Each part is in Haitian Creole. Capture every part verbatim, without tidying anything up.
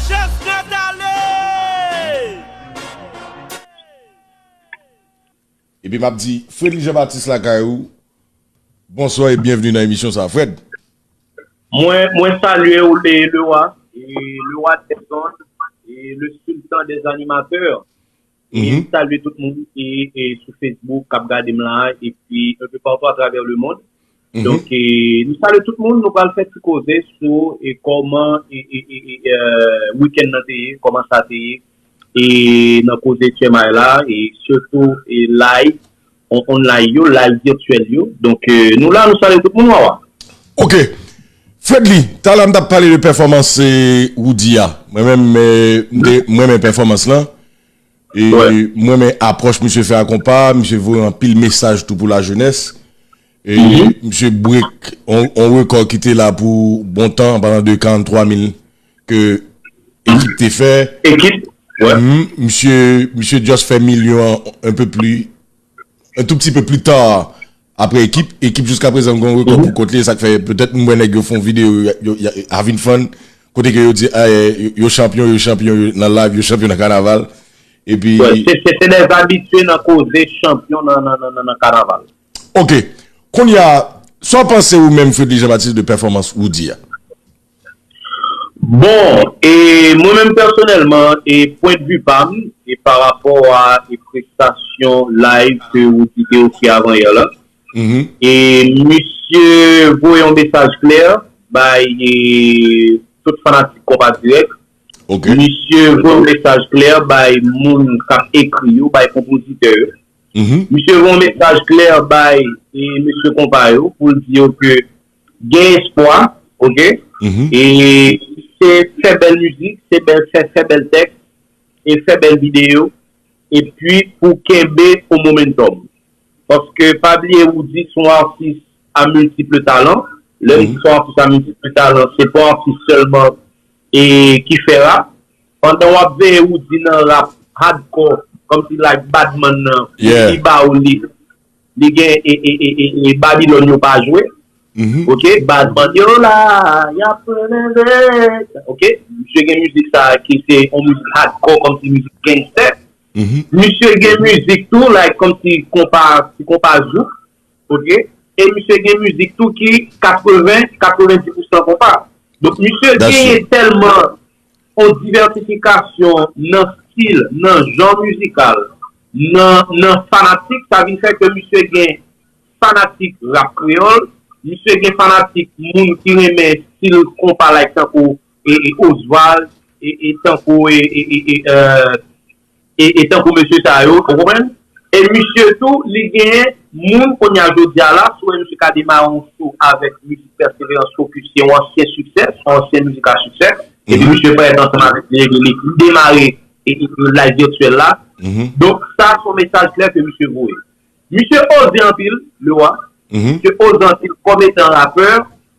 Chestnut ale! Epi m ap di, Fredly Jean Baptiste lakay ou, bonswa e byenvni nan emisyon sa, Fred. Mwen, mwen salye w, le, le wa, e le wa des ondes, e le sultan des animateurs. E m salye tout moun ki, e, sou Facebook, k ap gade m la, epi un peu partout à travers le monde. Donk, e, nou salye tout moun, nou pral fè ti koze sou, e, kòman, e, e, e, e, euh, wikenn nan te ye, kòman sa te ye, e, nan koze T M I la, e, sitou, e, live, on, on live yo, live virtyèl yo. Donk, e, nou la, nou salye tout moun, Wawa. Ok. Fredly, talè m t ap pale de pèfòmans, e, Roody a. Mwen menm, e, m te, mwen menm pèfòmans lan. E mwen renmen apwòch misye fè a konpa, misye voye anpil mesaj tou pou lajenès. E misye break on, on rekò ki te la pou bon tan, an palan de karant twa mil ke ekip te fè. Ekip, wè. Mhm, misye, misye just fè milyon an un peu plus, un tout petit peu plus tard apre ekip. Ekip jiska prezan gon rekò pou kont li, e sa k fè petèt m wè nèg yo fè yon videyo, yo, yo, yo having fun, kote ke yo di, ah, yo, yo chanpyon, yo chanpyon, yo nan live, yo chanpyon nan kanaval. Epi wè, se, se, se dè abitye nan koze chanpyon nan, nan, nan, nan, nan kanaval. Ok. Kounye a, sa w panse ou menm, Fredly Jean Baptiste, de pèfòmans Roody a? Bon, e mwen menm pèsonèlman, e pwendvi pa m, e pa rapò a, e prestasyon live ke Roody te ofri avanyè la, e misye voye yon mesaj klè bay, e, tout fanatik Konpa Dirèk. Ok. Misye voye yon mesaj klè bay moun k ap ekri yo, bay konpozitè yo. Mhm. Misye voye yon mesaj klè bay, e, mesye konpa yo pou l di yo ke gen espwa, ok? Mhm. E se fè bèl mizik, se bèl, fè, fè bèl tèks, e fè bèl videyo, epi pou kenbe on momentum. Paske pa bliye Roody se yon atis a miltip talan. Lè m di se yon atis a miltip talan, se pa yon atis sèlman e ki fè rap. Pandan w ap veye Roody nan rap hardcore, kòmsi like Badman nan, li ba ou li, li gen e, e, e, e, e Babilòn yo pa jwe. Mhm. Ok, Badman yo la, y ap pran leve. Ok, misye gen mizik sa ki se yon mizik hardcore, kòmsi mizik gangster. Mhm. Misye gen mizik tou, like, kòmsi konpa, ti konpa zouk. Ok, e misye gen mizik tou ki katreven, katrevenndis pousan konpa. Donk, misye genyen tèlman yon divèsifikasyon nan stil, nan jan mizikal, nan, nan fanatik, sa vin fè ke misye gen fanatik rap kreyòl, misye gen fanatik moun ki renmen stil konpa like tankou, e, e Oswald, e, e tankou, e, e, e, e, euh, e, e tankou mesye sa yo, ou konprann? E misye tou, li genyen moun kounye a jodi a la, si w wè misye ka demare yon show avèk mizik Perseverance Focus, se yon ansyen siksè, se yon ansyen mizik a siksè. Epi misye parèt ansanm avèk li, li, li demare e, e, e live virtyèl la. Mhm. Donk, sa se yon mesaj klè ke misye voye. Misye oze anpil, le wa. Mhm. Misye oze anpil kòm etan rapè.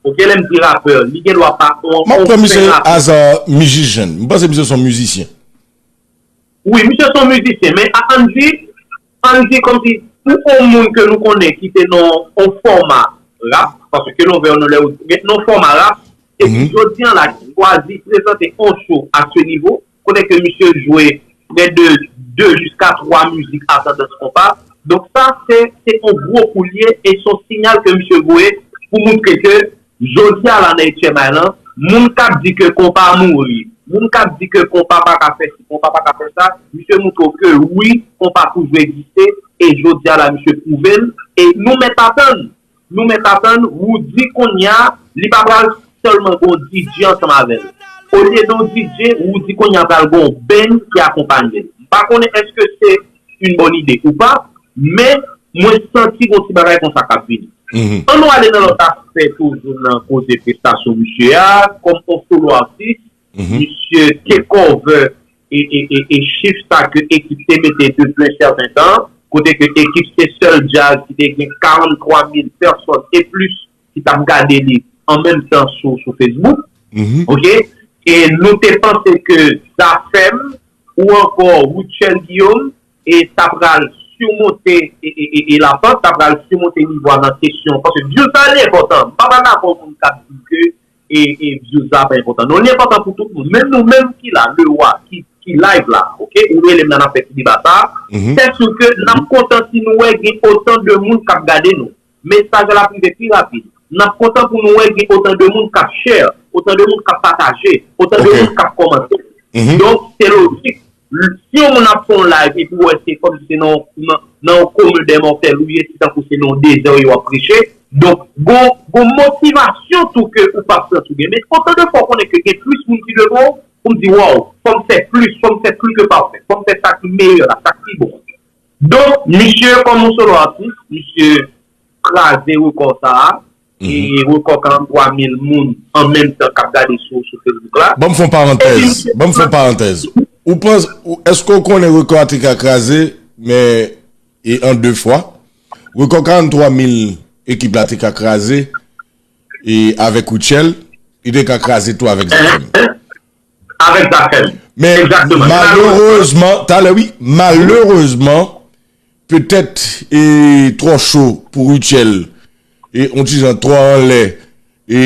Ok, lè m di rapè, li gen dwa pa yon, m ap yon pran misye fen rapè. As a musician. M panse misye se yon mizisyen. Wi, misye se yon mizisyen, men a, ann di, ann di kòmsi pou yon moun ke nou konnen ki te nan yon fòma rap, paske ke lè w vè yon lè ou gen nan yon fòma rap, epi jodi an la, ki chwazi prezante yon show a se nivo, kote ke misye jwe prè de de jiska twa mizik a tandans konpa. Donk sa, se, se yon gwo kou l ye e se yon siyal ke misye voye pou montre ke jodi a la nan H M I lan, moun k ap di ke konpa mouri, moun k ap di ke konpa pa ka fè si, konpa pa ka fè sa, misye montre w ke wi, konpa toujou egziste, e jodi a la, misye pwouve l, e nou mèt atann, nou mèt atann Roody kounye a, li pa pral sèlman gon D J ansanm avè l. Olye de yon D J, Roody kounye a pral gon band ki akonpanye l. M pa konnen èske se yon bòn ide ou pa, men mwen santi gon ti bagay konsa k ap vini. Mhm. Ann nou ale nan lòt aspè toujou nan koze prestasyon misye a, kòm on solo atis, mhm, misye te cover e, e, e, e chif sa ke ekip te mete depi yon sèten tan, kote ke ekip se sèl djaz ki te gen karant twa mil pèsòn e plis ki t ap gade li an menm tan sou, sou Facebook. Mhm. Ok? E nou te panse ke Zafèm ou ankò Rutshelle Guillaume e ta pral simonte e, e, e, e lapant, ta pral simonte nivo a nan kesyon. Paske djaz sa li enpòtan. M pa, pa dakò moun k ap di ke e, e views la pa enpòtan. Non, li enpòtan pou tout moun. Menm nou menm ki la, Lewa, ki, ki live la, ok? Ou rele m la, n ap fè ti deba sa. Sè si ke n ap kontan si nou wè gen otan de moun k ap gade nou. Mesaj la ap rive pi rapid. N ap kontan pou nou wè gen otan de moun k ap share, otan de moun k ap pataje, otan de moun k ap kòmante. Donk, se lojik. Si yon moun ap fè yon live epi w wè se kòmsi se nan, nan, nan yon commun des mortels ou ye, se tankou se nan yon dezè w ye w ap preche. Donk, gon, gon motivasyon tou ke ou p ap santi w gen. Men otan de fwa w konnen ke gen plis moun ki devan w, pou m di, waw, fò m fè plis, fò m fè plis ke pafè, fò m fè sa ki meyè la, sa ki pi bon. Donk, misye, kòm yon solo atis, misye kraze rekò sa a, e rekò karant twa mil moun an menm tan k ap gade sou, sou Facebook la. Ban m fè yon parantèz. Ban m fè yon parantèz. Ou panse, ou, èske w konnen rekò a te ka kraze, men e an de fwa? Rekò karant twa mil ekip la te ka kraze, e avèk Rutshelle, li te ka kraze tou avèk Zafèm. Avèk Zafèm. Men malerezman, talè wi, malerezman, petèt e twò cho pou Rutshelle, e yon ti jan twò anlè, e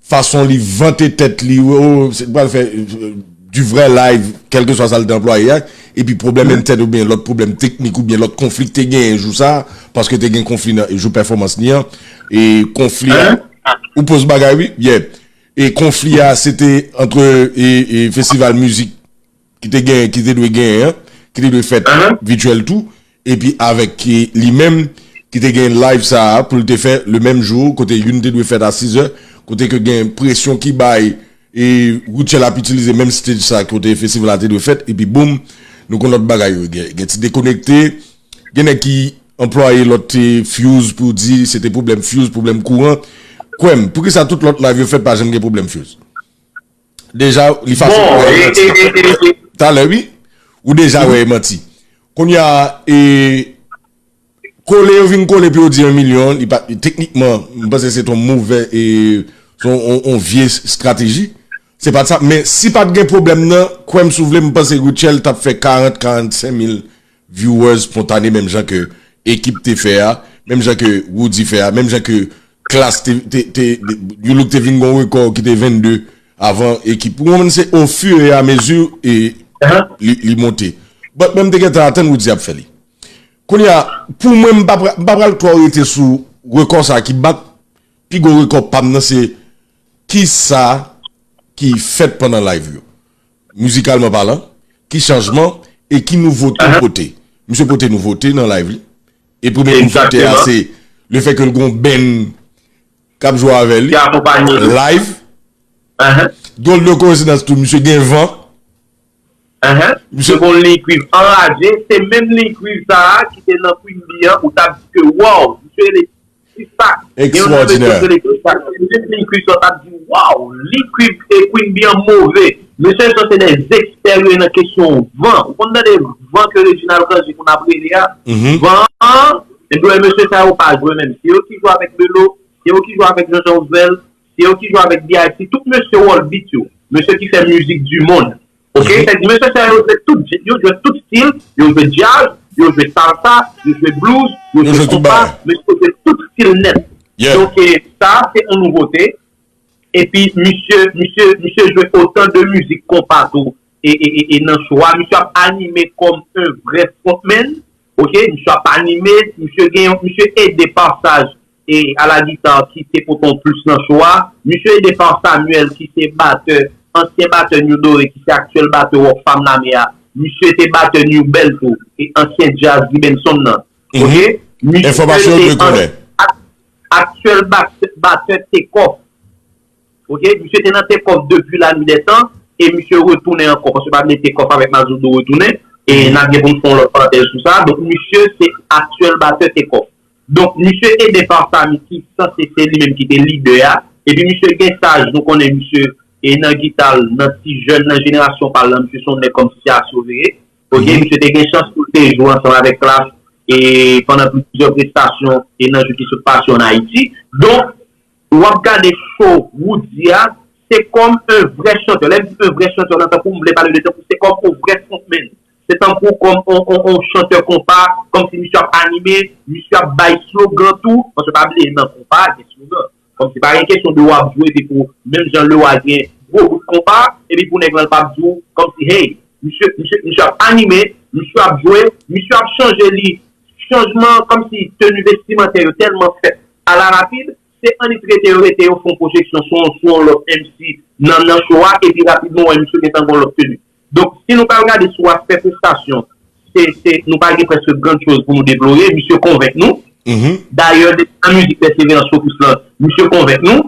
fason li vante tèt li, o, se pral fè, e, du vrai live, kèlkeswa sa l te anplwaye a, epi pwoblèm entèn oubyen lòt pwoblèm teknik oubyen lòt konfli k te genyen jou sa, paske te gen konfli nan jou pèfòmans li an, e konfli a, ou poze bagay wi, yeah. E konfli a, se te antre, e, e festival mizik ki te gen, ki te dwe genyen an, ki te dwe fèt vityèl tou, epi avèk, e, li menm ki te gen live sa a pou l te fè le menm jou, kote youn te dwe fèt a sizè, kote ke gen presyon ki bay, e Rutshelle ap itilize menm stage sa kote festival la te dwe fèt, epi boum, nou konn lòt bagay yo, gen, gen ti dekonekte, gen nèg ki anplwaye lòt, e, fuse pou di se te pwoblèm fuse, pwoblèm kouran. Kwè m, poukisa tout lòt live yo fèt pa janm gen pwoblèm fuse? Deja, li fasil pou wè e manti. Talè, wi. Ou deja wè e manti. Kounye a, e, kole yo vin kole pou yo di yon milyon, li pa, teknikman, m panse se t on movè, e, se on, on, on vye estrateji. Se pa t sa, men si pa t gen pwoblèm nan, kwè m si w vle, m panse Rutshelle t ap fè karant, karannsenk mil viewers spontane, menm jan ke Ekip te fè a, menm jan ke Roody fè a, menm jan ke Klass te, te, te, You Look te vin gon rekò ki te vennde avan Ekip. Ou konprann, se au fur et à mesure e li, li monte. But mwen m te gentan atann Roody ap fè li. Kounye a, pou mwen, m pa pra-, m pa pral twò rete sou rekò sa ki bat. Pi gwo rekò pa m nan se kisa ki fèt pandan live yo. Mizikalman palan, ki chanjman e ki nouvote l pote. Misye pote nouvote nan live li. E premye nouvote a se le fè ke l gon band k ap jwe avè li live. Drôle de coïncidence tou, misye gen van. Misye gon liy kwiv anraje, se menm liy kwiv sa a ki te nan Queen Bee an, ou t ap di ke waw, misye rele Ti Sak. Gen yon nan mesye ki rele Ti Sak. Se menm liy kwiv sa w t ap di, waw, liy kwiv e Queen Bee an move. Mesye sa se de ekspè yo ye nan kesyon van. Ou konn tande van ke Reginald Cangé konn ap rele a? Van an, ebyen mesye sa yo pa jwe menm. Se yo ki jwe avèk Belo, se yo ki jwe avèk Jean Jean Osbel, se yo ki jwe avèk B I C, tout mesye World Beat yo. Mesye ki fè mizik du monde. Ok, sa di mesye sa yo jwe tout, yo jwe tout stil, yo jwe djaz, yo jwe salsa, yo jwe blues, yo jwe konpa, mesye jwe tout stil nèt. Donk, e, sa se yon nouvote. Epi misye, misye, misye jwe otan de mizik konpa tou. E, e, e, e nan show a, misye ap anime kòm un vrai frontman. Ok, misye ap anime, misye gen, misye ede pasaj e a la gita ki te pote yon plis nan show a. Misye ede pa Samuel ki se batè, ansyen batè New Dore, ki se aktyèl batè Rockfam Lame a. Misye te batè New Bell tou, e ansyen djaz Gibenson nan. Ok? Misye te an-, ak-, aktyèl bat-, batè Takeoff. Ok, misye te nan Takeoff depi la nuit des temps, e misye retounen ankò, paske pa vle Takeoff avèk Mazodo retounen, e n ap gen pou n fè yon lòt parantèz sou sa. Donk, misye se aktyèl batè Takeoff. Donk, misye ede pa Samy ki sanse se li menm ki te lidè a, epi misye gen Saj, nou konnen misye, e nan gita l, nan ti jèn, nan jenerasyon pa l lan, misye se yon nèg kòmsi se Asyo li ye. Ok, misye te gen chans pou l te jwe ansanm avèk Klass, e pandan plizyè prestasyon, e nan jou ki sot pase yo ann Ayiti. Donk, w ap gade show Roody a, se kòm un vrai chanteur. Lè m di un vrai chanteur, nan tankou m vle pale de tankou, se kòm un vrai frontman. Se tankou kòm on, on, on chantè konpa, kòmsi misye ap anime, misye ap bay slogan tou, paske pa bliye nan konpa, gen slogan. Kòmsi pa gen kesyon de w ap jwe epi pou menm jan Lewa gen gwo bout konpa, epi pou nèg lan l p ap di w kòmsi hey, misye, misye, misye ap anime, misye ap jwe, misye ap chanje li, chanjman kòmsi teni vestimantè yo tèlman fèt alarapid, se annik rete yo, rete yo fè yon pwojeksyon sou, sou yon lòt M C nan, nan show a, epi rapidman w wè misye gentan gen yon lòt teni. Donk, si nou pral gade sou aspè prestasyon, se, se, nou pa gen prèske gran choz pou nou deplore. Misye konvenk nou. Dayè, depi nan mizik Pèseverans Focus lan, misye konvenk nou.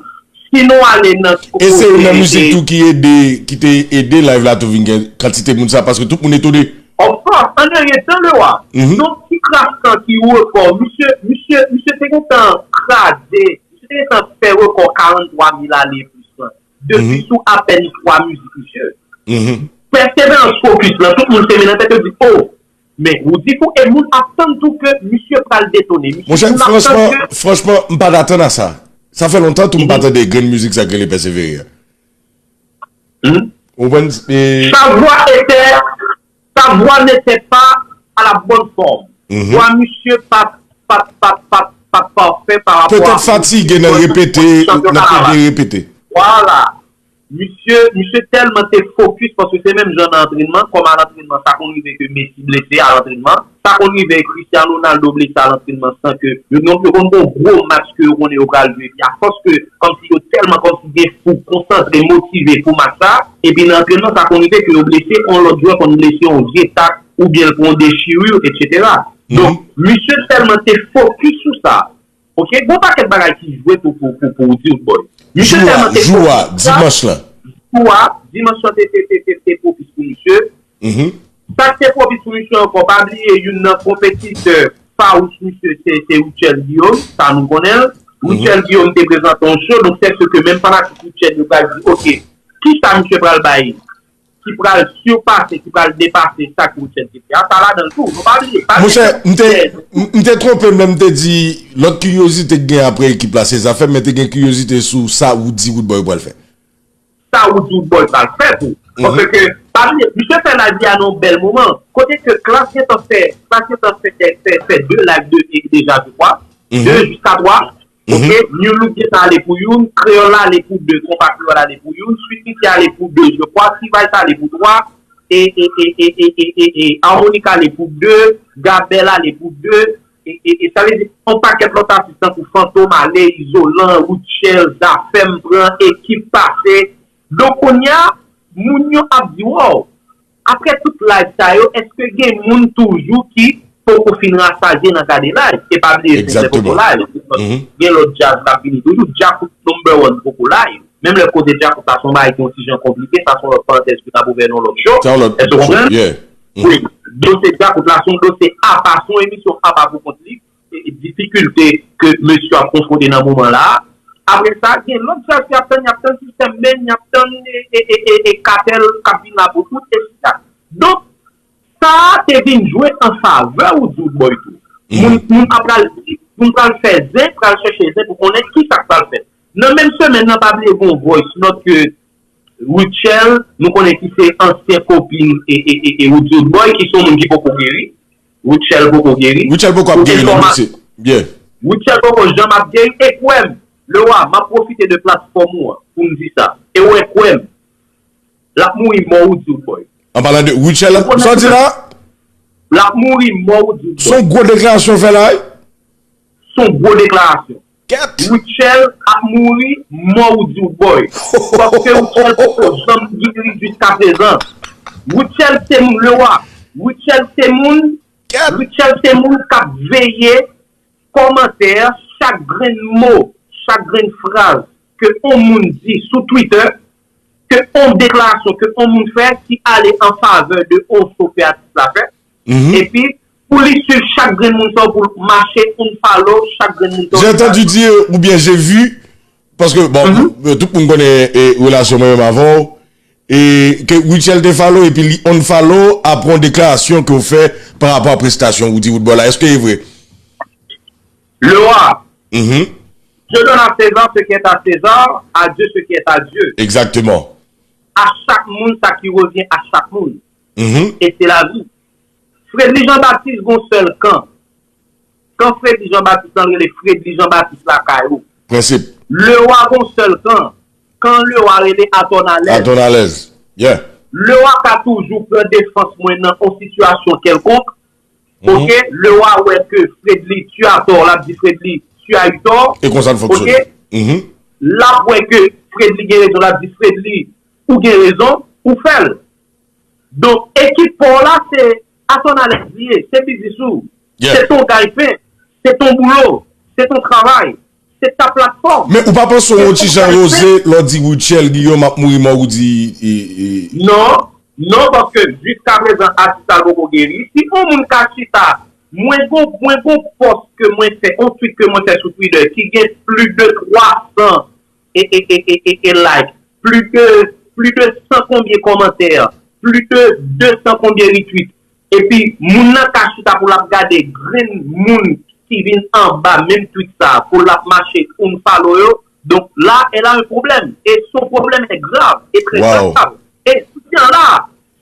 Si nou ale nan... E se youn nan mizik tou ki ede, ki te ede live la tou vin gen kantite moun sa, paske tout moun etone. Of course, an dènye tan, Lewa, yon ti kras tan ki rekò, misye, misye, misye te gentan kraze, misye te gentan fè rekò karant twa mil ale e plis lan. Depi sou apèn twa mizik, misye. Pèseverans Focus lan, tout moun te met nan tèt yo di, oh, men Roody tou, e moun ap tann tou ke misye pral detone. Misye, moun ap tann ke... Franchman, m pa t atann a sa. Sa fè lontan tou m pa tande grenn mizik sa k rele Pèsevere a. Ou konprann? E... Sa vwa etè Sa vwa n'était pas à la bonne forme. Vwa misye pa, pa, pa, pa, pa pafè pa rapò a... Petèt fatige nan repete, nan pede repete. Vwala. Misye, misye tèlman te fokis, paske se menm jan nan antrènman, kòm a lantrenman, sa konn rive ke Messi blese a lantrenman, sa konn rive Cristiano Ronaldo blese a lantrenman san ke yo, yo konn gon gwo match ke yo konnen yo pral jwe, epi afòs ke kòmsi yo tèlman kòmsi gen fou, konsantre, motive pou match sa, epi nan antrenman sa konn rive ke yo blese, yon lòt jwè konn blese yon vye tak, oubyen l pran yon dechirure, etsetera. Donk, misye tèlman te fokis sou sa. Oke, gon pakèt bagay ki jwe pou, pou, pou, pou Roody Roodboy. Misye tèlman te fokis sou sa. Jou a, dimanch lan. Jou a, dimanch lan te, te, te, te, te pwopis pou misye. Sa k te pwopis pou misye ankò, pa bliye youn nan konpetitè fawouch misye se, se Rutshelle Guillaume, sa nou konnen l. Rutshelle Guillaume te prezante yon show, donk sèke menm fanatik Rutshelle yo pral di, oke, kisa misye pral bay ki pral sipase, ki pral depase sa ke Rutshelle te fè a, sa ladan l tou. Nou pa bliye, pa bliye. Monchè, m te, m, m te twonpe m lè m te di lòt kiryozite k gen apre ekip la se Zafèm, men te gen kiryozite sou sa Roody Roodboy pral fè. Sa Roody Roodboy pral fè tou. Paske, pa bliye, misye fè live li a nan yon bèl moman. Kote ke Klass gentan fè, Klass gentan fè, fè, fè de live de, deja, je crois. De jiska twa. Oke, New Look gentan ale pou youn, Kreyòl ale pou de, Konpa Kreyòl ale pou youn, Sweet Mickey ale pou de, je crois, T-Vice ale pou twa, e, e, e, Harmonica ale pou de, Gabèl ale pou de, e, e, e sa vle di, yon pakèt lòt atis tankou Fantom ale, Izolan, Rutshelle, Zafèm pran, Ekip pase. Donk, kounye a, moun yo ap di, wow, apre tout live sa yo, èske gen moun toujou ki poko fin rasaje nan gade live? E pa bliye, se poko live. Gen lòt djaz k ap vini toujou. Djakout number one poko live. Menm lè koze Djakout la, se yon bagay ki yon ti jan konplike, sa se yon lòt parantèz ke n ap ouvè nan yon lòt show. Èske w konprann? Wi. Dosye Djakout la, se yon dosye apa, se yon emisyon apa pou kont li. E, e difikilte ke mesye yo ap konfwonte nan moman la a. Apre sa, gen lòt djaz y ap tann, y ap tann Sistèm Ben, y ap tann e, e, e, e, e Katèl k ap vin la pou tout, etsetera. Donk, sa a te vin jwe an favè Roody Roodboy tou. Moun, moun ap pral, moun pral fè zen, pral chèche zen pou konnen ki sa k pral fèt. Nan menm semèn nan, pa bliye gon voice note ke Rutshelle, nou konnen ki se ansyen kopin e, e, e, e Roody Roodboy, ki se yon moun ki poko geri. Rutshelle poko geri. Rutshelle poko ap geri, non, mesye. Byen. Rutshelle poko janm ap geri. E kwè m, Lewa, m ap pwofite de platfòm ou an pou m di sa. E w kwè m, l ap mouri mò Roody Roodboy. An palan de Rutshelle, sa w di la? L ap mouri mò Roody Roodboy. Se yon gwo deklarasyon w fè la, wi. Se yon gwo deklarasyon. Kèt! Rutshelle ap mouri mò Roody Roodboy. Paske Rutshelle poko janm geri jiskaprezan. Rutshelle se moun, Lewa. Rutshelle se moun, Rutshelle se moun k ap veye kòmantè, chak grenn mo, chak grenn fraz ke yon moun di sou Twitter, ke yon deklarasyon ke yon moun fè ki ale an favè de yon show ke atis la fè. Epi, pou li swiv chak grenn moun sa yo, pou l mache unfollow chak grenn moun sa yo. J'ai entendu dire, oubyen j'ai vu, paske, bon, tout moun konnen, e, relasyon mwen menm avè w, e ke Rutshelle te follow, epi li unfollow apre yon deklarasyon ke w fè pa rapò a prestasyon Roody Roodboy la. Èske e vre? Lewa, je donne à César ce qui est à César, à Dieu ce qui est à Dieu. Exactement. A chak moun sa ki revyen a chak moun. E se lavi. Fredly Jean Baptiste gon sèl kan. Kan Fredly Jean Baptiste lan rele Fredly Jean Baptiste lakay ou. Prensip. Lewa gon sèl kan. Kan Lewa rele Atònalèz. Atònalèz. Yeah. Lewa ka toujou pran defans mwen nan yon sitiyasyon kèlkonk. Ok, Lewa wè ke Fredly tu as tort, l ap di Fredly tu as eu tort. E konsa l fonksyone. Ok, l ap wè ke Fredly gen rezon, l ap di Fredly ou gen rezon, ou fè l. Donk, ekip pa w la, se Atònalèz li ye, se biznis ou. Se ton gayfen, se ton boulo, se ton travay, se ta platfòm. Men ou pa panse yon ti jan roze lè w di Rutshelle Guillaume ap mouri mò ou di. Non, non, paske jiskaprezan atis la poko geri. Si yon moun ka chita, mwen gon mwen gon pòs ke mwen fè, yon tweet ke mwen fè sou Twitter ki gen plis de twa san e, e, e, e, e, e like, plis de, plis de san konbyen kòmantè, plis de de san konbyen retweet. Epi moun nan ka chita pou l ap gade grenn moun ki vin anba menm tweet sa pou l ap mache unfollow yo. Donk la, elle a un problème. E son problème est grave, e trè grav. E sitiyasyon la,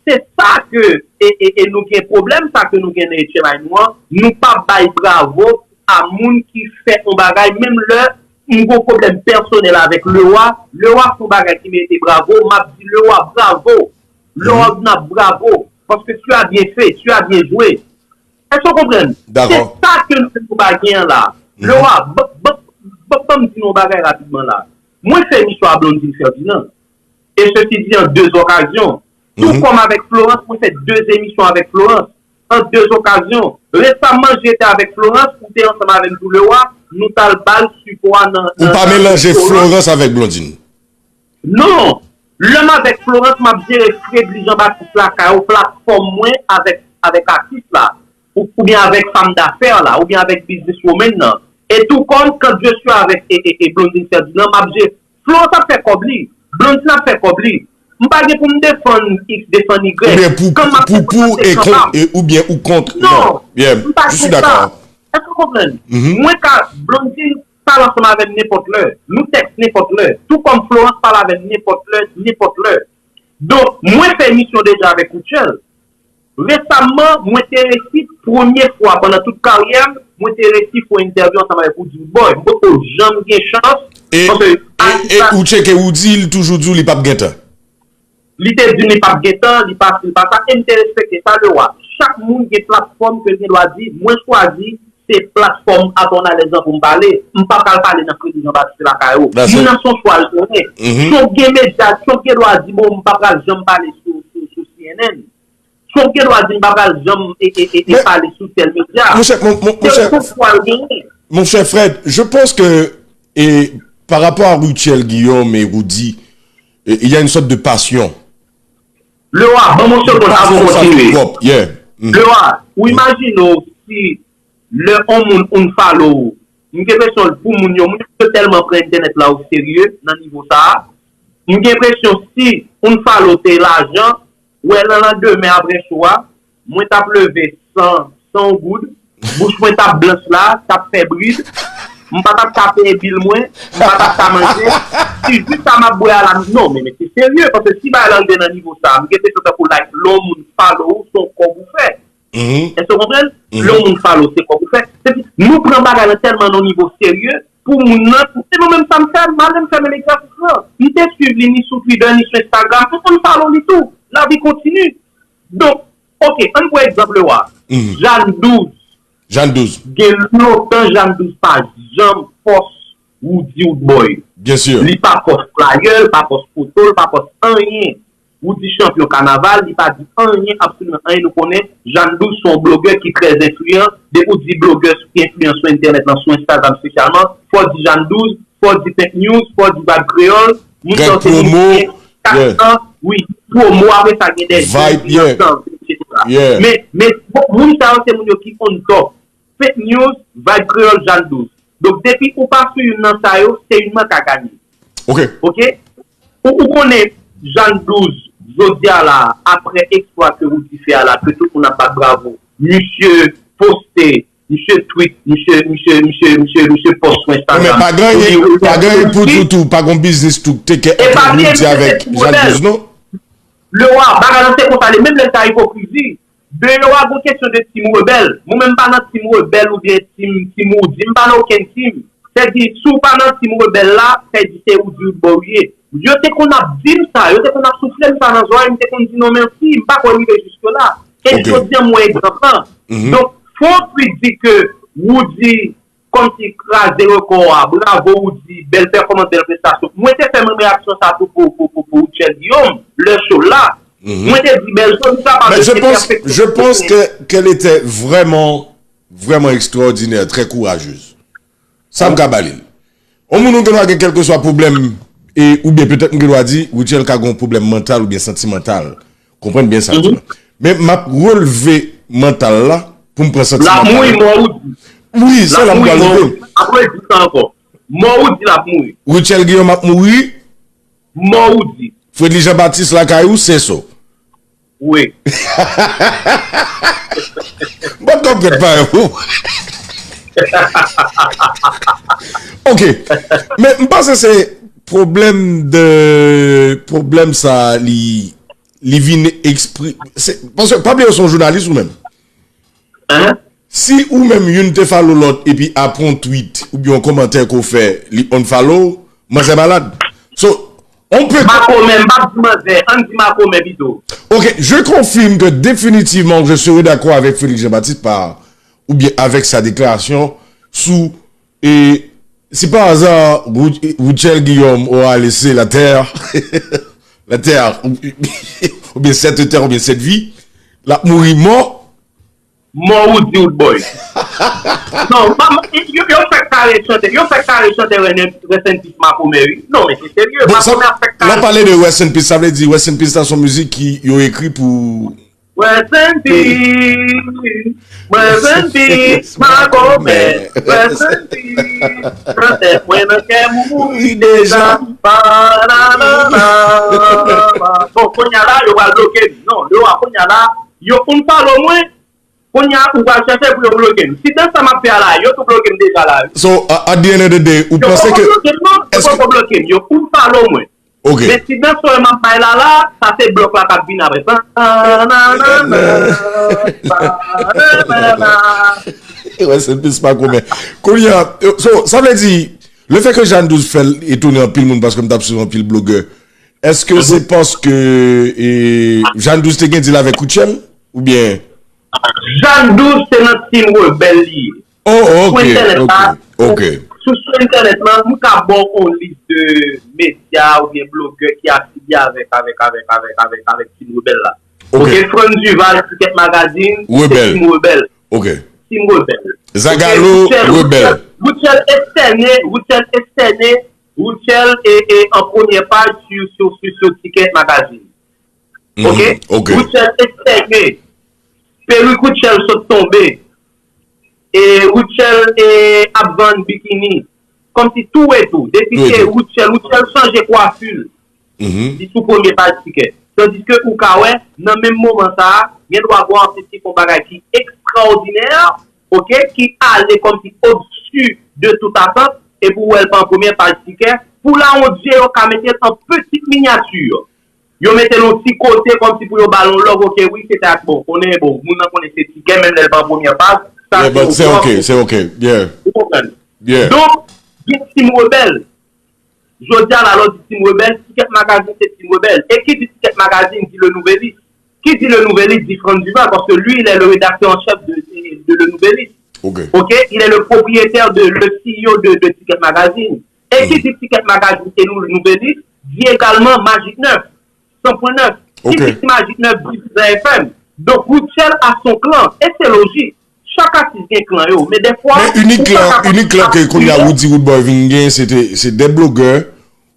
se sa ke e, e, e nou gen pwoblèm sa ke nou gen nan etchemay nou an, nou pa bay bravo a moun ki fè yon bagay, menm lè m gon pwoblèm pèsonèl avèk Lewa, Lewa fè yon bagay ki merite bravo, m ap di Lewa bravo. Lewa ap di n ap bravo, paske tu as bien fait, tu as bien joué. Èske w konprann? Se sa ke nou pa gen an la. Lewa, ban m di nou yon bagay rapidman la. Mwen fè emisyon a Blondine Ferdinand. E sesi di an de okazyon. Tou kòm avèk Florence, mwen fè de emisyon avèk Florence. An de okazyon. Resaman, jete avèk Florence, ou te ansanm avè m tou Lewa, nou t al ba l sipò a nan. Ou pa melanje Florence avèk Blondine. Non. Lè m avèk Florence, m ap jere Fredly Jean Baptiste lakay ou, platfòm mwen avèk, avèk atis la, ou, oubyen avèk fanm dafè la, oubyen avèk business woman nan. E tou kòm quand je suis avec e, e, e Blondine Ferdinand, m ap jere. Florence ap fè kòb li, Blondine ap fè kòb li. M pa gen pou m defann X, defann Y. Oubyen pou, pou, pou e kont, oubyen ou kont. Non, m pa gen sa. Èske w konprann? Mwen ka, Blondine pale ansanm avè m nenpòt lè. Nou tèks nenpòt lè. Tou kòm Florence pale avè m nenpòt lè, nenpòt lè. Donk, mwen fè emisyon deja avèk Rutshelle. Resamman, mwen te resi, premye fwa pandan tout karyè m, mwen te resi fè yon entèvyou ansanm avèk Roody Roodboy. M poko janm gen chans. E, e, e ou tcheke Roody, li toujou di w li p ap gen tan. Li te di m li p ap gen tan, li pa si, li pa sa, e m te respekte sa, Lewa. Chak moun gen platfòm ke l gen dwa di, mwen chwazi se platfòm Atònalèz lan pou m pale. M pa pral pale nan Fredly Jean Baptiste lakay ou. Moun nan se yon chwa l konnen. Si w gen medya, si w gen dwa di, bon, m pa pral janm pale sou, sou, sou C N N. Si w gen dwa di, m pa pral janm e, e, e, e pale sou tèl medya. Se yon chwa l genyen. Mon cher Fred, je pense que, et par rapport à Rutshelle Guillaume et Roody, il y a une sorte de passion. Lewa, ban m yon segonn avan w kontinye. Lewa, ou imajine w si lè yon moun unfollow ou, m gen enpresyon pou moun yo, moun yo tèlman pran entènèt la o serye nan nivo sa a. M gen enpresyon si unfollow te lajan, ou wè nan landemen apre show a, mwen t ap leve san, san yon goud, bouch mwen t ap blanch la, t ap fè brid, m pa t ap ka peye bil mwen, m pa t ap ka manje, si jis sa m ap bwè a la, non, men mesye serye, paske si bagay la rive nan nivo sa, m gen enpresyon tankou like, lè yon moun follow ou, se yon kòb ou fè. Èske w konprann? Lè yon moun follow, se kòb ou fè. Se di, nou pran bagay la tèlman nan yon nivo serye, pou moun nan, se mwen menm sa m fè, m ale m fèmen egzèsis lan. M te swiv li ni sou Twitter, ni sou Instagram, m konn follow li tou. Lavi kontini. Donk, ok, ann pran egzanp Lewa. Jeanne Douze. Jeanne Douze. Gen lontan Jeanne Douze pa janm pòs Roody Roodboy. Byen si. Li pa pòs flyer, li pa pòs foto, li pa pòs anyen. Roody chanpyon kanaval, li pa di anyen, absoliman anyen. Nou konnen Jeanne Douze se yon blogè ki trè enfliyan. Depi w di blogè ki enfliyan sou entènèt lan, sou Instagram espesyalman, fò w di Jeanne Douze, fò w di Pink News, fò w di Vibe Kreyòl. Moun sa yo se moun ki gen kat an, wi, pwomo, apre sa gen de jèn ki nan sanvi, etsetera. Men, men, bon, moun sa yo se moun yo ki on top. Pink News, Vibe Kreyòl, Jeanne Douze. Donk, depi ou pa sou youn nan sa yo, se youn nan k ap ganye. Ok. Ok? Ou, ou konnen Jeanne Douze, jodi a la, apre eksplwa ke Roody fè a la, ke tout moun ap bat bravo, misye poste, misye tweet, misye, misye, misye, misye, misye post sou Instagram. Men pa gen anyen, pa gen anyen pou di tou, pa gen yon biznis tou, te kè ant Roody avèk Jeanne Douze, non? Lewa, bagay lan se konsa li, menm lè l ta ipokrizi. Deyo a gon kesyon de team rebèl. Mwen menm m pa nan team rebèl oubyen team, team Roody. M pa nan okenn team. Sèdi, si w pa nan team rebèl la, sèdi se ou di ou bò w ye. Yo te konn ap di m sa, yo te konn ap soufle m sa nan zòrèy, m te konn di non mèsi, m pa kwè rive jiske la. E jodi an m wè egzanp lan. Donk, fò w di ke Roody kòmsi kraze rekò a, bravo Roody, bèl pèfòmans, bèl prestasyon. Mwen te fè menm reyaksyon sa tou pou, pou, pou, pou Rutshelle Guillaume, lè show la. Mwen te di bèl show, li kapab Men je pense, je pense que, qu'elle était vraiment, vraiment extraordinaire, très courageuse. Sa m ka ba li l. Yon moun ou gen dwa gen kèlkeswa pwoblèm, e, oubyen petèt m gen dwa di, Rutshelle ka gen yon pwoblèm mantal oubyen santimantal. Konprann byen sa m di la. Men m ap relve mantal la pou m pran santimantal. L ap mouri mò ou di. Wi, se la m pral rive. Apre di sa ankò. Mò ou di l ap mouri. Rutshelle Guillaume ap mouri. Mò ou di. Fredly Jean Baptiste lakay ou, se so. Wi. Mwen konprann pa yo. Ok. Men m panse se pwoblèm de pwoblèm sa li li vin ekspri se paske pa bliye se yon jounalis ou menm. Si ou menm youn te follow lòt epi apre yon tweet oubyen yon kòmantè ke w fè li unfollow, manzè malad. So, on peut. Makomè, m p ap di manzè, ann di makomè pito. Ok, je confirme que définitivement je serai d'accord avec Félix Jean-Baptiste par, ou bien avec sa déclaration sous et si par hasard Rutshelle Guillaume aura laissé la terre, la terre, ou bien cette terre, ou bien cette vie, l ap mouri mò. Mò Roody Roodboy. Non, yo fèk kare chante, yo fèk kare chante Rest in Peace Makomè wi. Non men se serye, Makomè ap fèk kare. Lè w pale de Rest in Peace, sa vle di Rest in Peace la se yon mizik ki yo ekri pou. Rest in Peace, Rest in Peace Makomè, Rest in Peace. Chantè mwen nan kè m mouri deja. Bon, kounye a la, yo pral bloke m. Non, yo a kounye a la, yo unfollow mwen. Kounye a ou pral chèche pou yo bloke m. Si dans sa m ap fè a la, yo tou bloke m deja la wi. So, at the end of the day, ou panse ke. Yo poko bloke m non, yo poko bloke m, yo unfollow mwen. Ok. Men si dans sa yo m ap bay la la, sa se blòk la k ap vin apre. Bananana, bananana. Rest in peace Makomè. Kounye a, so, sa vle di, le fait que Jeanne Douce fè l etone anpil moun paske m t ap swiv anpil blogè. Èske se paske Jeanne Douce te gen deal avèk Rutshelle? Oubyen. Jeanne Douce se nan team rebèl li ye. Oh, ok, ok, ok. Sou, sou entènèt lan, m ka ba w yon lis de medya oubyen blogè ki afilye avèk, avèk, avèk, avèk, avèk, avèk team rebèl la. Ok, Franz Duval, Ticket Magazine, se team rebèl. Ok. Team rebèl. Zagalo, rebèl. Rutshelle Estène, Rutshelle Estène, Rutshelle e, e an premyè paj sou, sou, sou, sou Ticket Magazine. Ok? Rutshelle Estène. Perik Rutshelle sot tonbe. E Rutshelle e ap vann bikini. Kòmsi tou e tou. Depi se Rutshelle, Rutshelle chanje kwafi l. Li sou premye paj Ticket. Tandiske ou ka wè, nan menm moman sa a, gen dwa gen yon atis ki fè yon bagay ki ekstraòdinè, ok, ki ale kòmsi odsi de tout atant, epi ou wè l pa an premye paj Ticket, pou lawondye yo ka mete l an pitit minyati. Yo mete l yon ti kote kòmsi pou yo ba l yon lòg, ok, wi, se tèt, bon, konnen, bon, moun nan konnen se Ticket, menm lè l pa an premye paj, sa se yon twòp. Ou konprann? Donk, gen team rebèl. Jodi a la, lè w di team rebèl, Ticket Magazine se team rebèl. E ki di Ticket Magazine, di Le Nouvelliste. Qui dit Le Nouvelliste dit Franz Duval, parce que lui, il est le rédacteur en chef de, de Le Nouvelliste. Ok. Ok, il est le propriétaire de, le C E O de, de Ticket Magazine. Et qui dit Ticket Magazine et nous, Le Nouvelliste, dit également Magic neuf, cent point neuf. Qui dit Magic neuf dit Vivre F M. Donc, Rutshelle a son clan, et c'est logique. Chak atis gen klan yo, men dèfwa. Men inik klan, inik klan ke kounye a Roody Roodboy vin gen, se te, se de blogè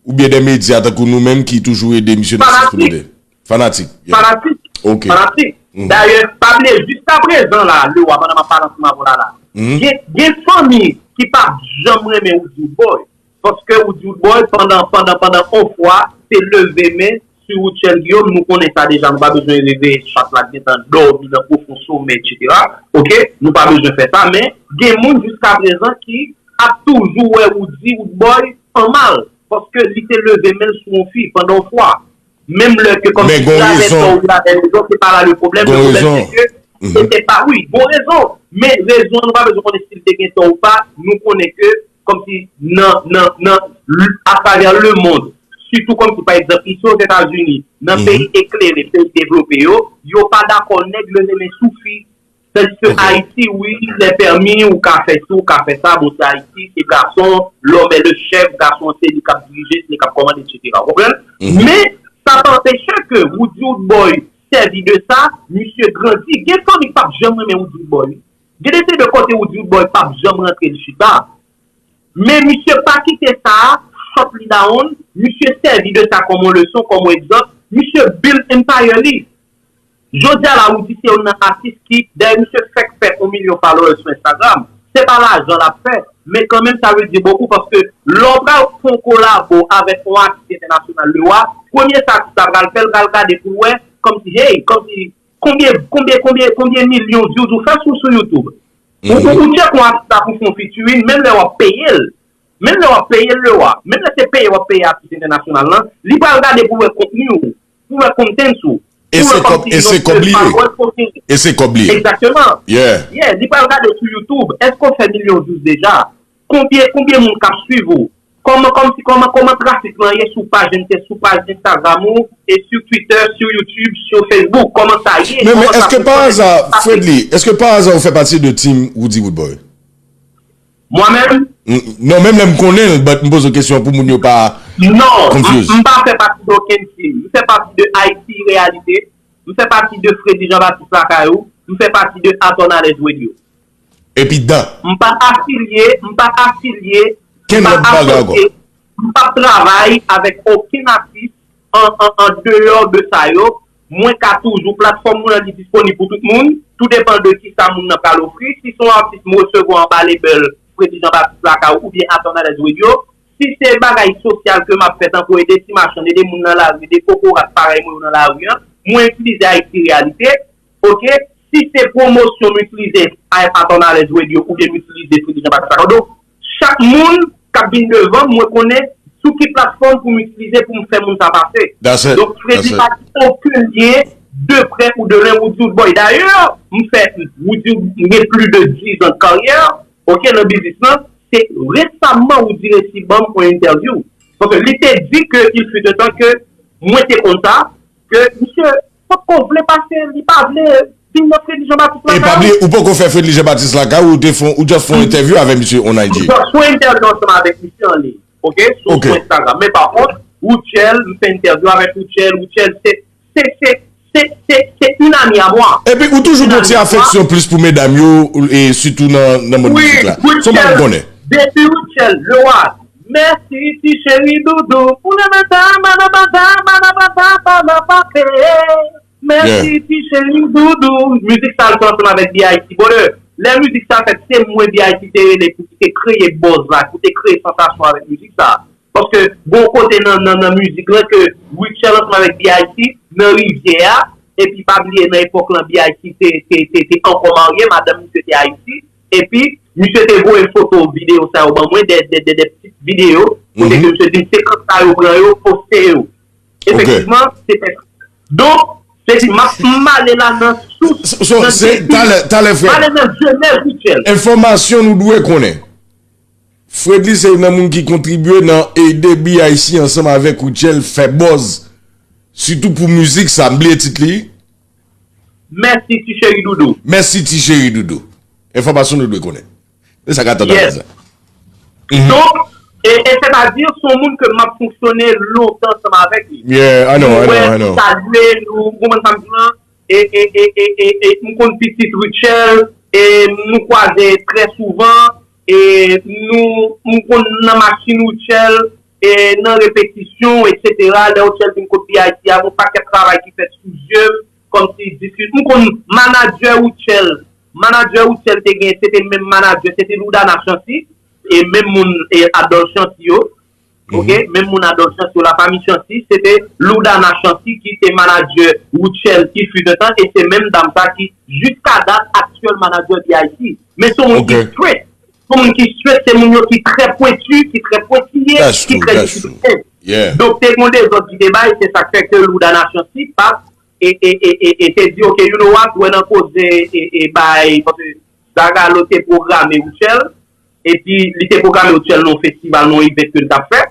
oubyen de medya tankou nou menm ki toujou ede misye nan sans pou nou de. Fanatik. Fanatik. Ok. Fanatik. Dayè, pa bliye, jiska prezan la, lè w a, pandan m ap pale ansanm avè w la la, gen, gen fanmi ki p ap janm renmen Roody Roodboy. Paske Roody Roodboy, pandan, pandan, pandan on fwa, te leve men sou Rutshelle Guillaume, nou konnen sa deja, nou pa bezwen reve, chat la gentan dòmi nan pwofon somè, etsetera. Ok, nou pa bezwen fè sa, men gen moun jiska prezan ki ap toujou wè Roody Roodboy an mal, paske li te leve men l sou on fi pandan on fwa. Menm lè ke kòmsi li avè tò ou li avè rezon, se pa la le problème, le problème se ke se te pa, wi, gon rezon, men rezon an nou pa bezwen konnen si l te gen tò ou pa, nou konnen ke kòmsi nan, nan, nan, atravè lemonn, sitou kòmsi pa egzanp isi Ozetazini, nan peyi eklere, peyi devlope yo, yo pa dakò nèg leve men sou fi. Tandiske Ayiti, wi, lè pèmi, ou ka fè si, ou ka fè sa, bon, se Ayiti, se gason, l'homme est le chef, gason se li k ap dirije, se li k ap kòmande, etsetera. Ou konprann? Men, sa pa anpeche ke Roody Roodboy sèvi de sa, misye grandi. Gen fanmi k p ap janm renmen Roody Roodboy. Gen de se de kote Roody Roodboy p ap janm rantre l chita. Men misye pa kite sa a shut li down, misye sèvi de sa kòm yon leson, kòm yon egzanp, misye build empire li. Jodi a la, Roody se youn nan atis ki, dayè misye fèk fè yon milyon followers sou Instagram. Se pa lajan l ap fè, men kanmenm sa vle di bokou paske lè w pral fè yon kolabo avèk yon atis entènasyonal, Lewa, premye sa atis la pral fè, l pral gade pou l wè, kòmsi, hey, kòmsi, konbyen, konbyen, konbyen, konbyen milyon views ou fè sou, sou YouTube? Ou, ou, ou tcheke yon atis la pou fè yon featuring, menm lè w ap peye l. Menm lè w ap peye l, Lewa, menm lè se peye w ap peye atis entènasyonal lan, li pral gade pou l wè kontni w, pou l wè contents ou, E pou l wè se kòb, kòmsi e se kòb li ye. E se kòb li ye. Egzakteman. Yeah. Yeah, li pral gade sou YouTube, èske w fè milyon views deja? Konbyen, konbyen moun k ap swiv ou? Kòman, kòmsi, kòman, kòman trafik lan ye sou paj, sou paj Instagram ou, e sou Twitter, sou YouTube, sou Facebook? Kòman sa ye? Men, men, èske pa aza, Fredly, èske pa aza ou fè pati de team Roody Roodboy? Mwen menm? Non, menm lè m konnen l, but m poze w kesyon pou moun yo pa confuse. Non, m pa fè pati de okenn team. M fè pati de Ayiti Reyalite. M fè pati de Fredly Jean Baptiste Lakay ou. M fè pati de Atònalèz Radio. Epi dan. M pa afilye, m pa afilye, m pa asosye, m p ap travay avèk okenn atis an, an, an deyò de sa yo. Mwen ka toujou, platfòm mwen an li disponib pou tout moun, tou depan de kisa moun nan pral ofri. Si se yon atis m resevwa anba label Fredly Jean Baptiste Lakay ou oubyen Atònalèz Radio, si se bagay sosyal ke m ap fè, tankou ede ti machann, ede moun nan lari, ede kokorat parèy mwen yo nan lari an, mwen itilize Ayiti Reyalite, oke? Si se pwomosyon m itilize Atònalèz Radio oubyen m itilize Fredly Jean Baptiste Lakay. Donk, chak moun k ap vin devan m, mwen konnen sou ki platfòm pou m itilize pou m fè moun sa pase. Donk, Fredly pa gen okenn lyen de prè ou de lwen Roody Roodboy. Dayè, m fè Roody, m gen plis de diz an de karyè, oke, nan biznis lan. Se resaman Roody resi ban m yon entèvyou. Paske li te di ke il fut un temps ke mwen te konn sa, ke misye potko vle pase, li pa vle vin nan Fredly Jean Baptiste Lakay ou. E pa bliye, ou poko fè Fredly Jean Baptiste Lakay ou, ou te fè, ou just fè yon entèvyou avè misye on I G. M just fè yon entèvyou ansanm avèk misye an liy, oke, sou, sou Instagram. Men pa kont, Rutshelle, m fè entèvyou avèk Rutshelle, Rutshelle se, se, se, se, se, se une amie à moi. Epi ou toujou gen yon ti afeksyon plis pou medam yo, e sitou nan, nan mond mizik la. Se yon bagay m konnen. Depi Rutshelle, Lewa, mèsi ti cheri doudou, pou le matin, manabata, manabata, manabate. Mèsi ti cheri doudou. Mizik sa l fè ansanm avèk B I C. Bon, lè, lè mizik sa fèt, se mwen B I C te rele pou ki te kreye buzz la, pou te kreye sansasyon avèk mizik sa. Paske gon kote nan, nan, nan mizik lan ke Rutshelle ansanm avèk B I C nan rivyè a, epi pa bliye nan epòk lan B I C te, te, te, te ankò marye, madanm misye te Ayiti, epi misye te voye foto videyo sa yo ban mwen, de, de, de, de pitit videyo, kote ke misye di m se kanta yo pran yo, poste yo. Efektivman, se fè. Donk, se di m ap, m ale la nan sous, nan debi, m ale nan jenèz Rutshelle. Enfòmasyon nou dwe konnen. Fredly se youn nan moun ki kontribye nan ede B I C ansanm avèk Rutshelle fè buzz. Sitou pou mizik sa, m bliye tit li. Mèsi ti cheri doudou. Mèsi ti cheri doudou. Enfòmasyon nou dwe konnen. E sa ka tann anpil sa. Donk, e, e sètadi, se yon moun ke m ap fonksyone lontan ansanm avèk li. Yeah, I know, I know, I know. Nou wè, nou salye, nou, ou konprann sa m di w lan? E, e, e, e, e, e, m konn pitit Rutshelle, e nou kwaze trè souvan, e nou, m konn nan machin Rutshelle, e nan repetisyon, etsetera. Lè Rutshelle vin kot B I C a, gon pakèt travay ki fèt sou zye m, kòmsi diskis-, m konn manadjè Rutshelle, manadjè Rutshelle te gen, se te menm manadjè, se te Loudana Chancy, e menm moun, e Adolphe Chancy yo, oke, menm moun Adolphe Chancy yo, lafanmi Chancy, se te Loudana Chancy ki te manadjè Rutshelle, il fut un temps, e se menm dam sa ki, jiska dat, aktyèl manadjè B I C. Men se yon moun ki straight. Se yon moun ki straight, se moun yo ki trè pwenti, ki trè pwentiye, ki trè disiplinen. Donk, te gen dezòd ki te bay, se sa k fè ke Loudana Chancy pa, e, e, e, e, e te di, oke, you know what, wè nan koze, e, e, bay, paske Zagalo te pwograme Rutshelle, epi li te pwograme Rutshelle nan yon festival, nan yon event ke l t ap fè.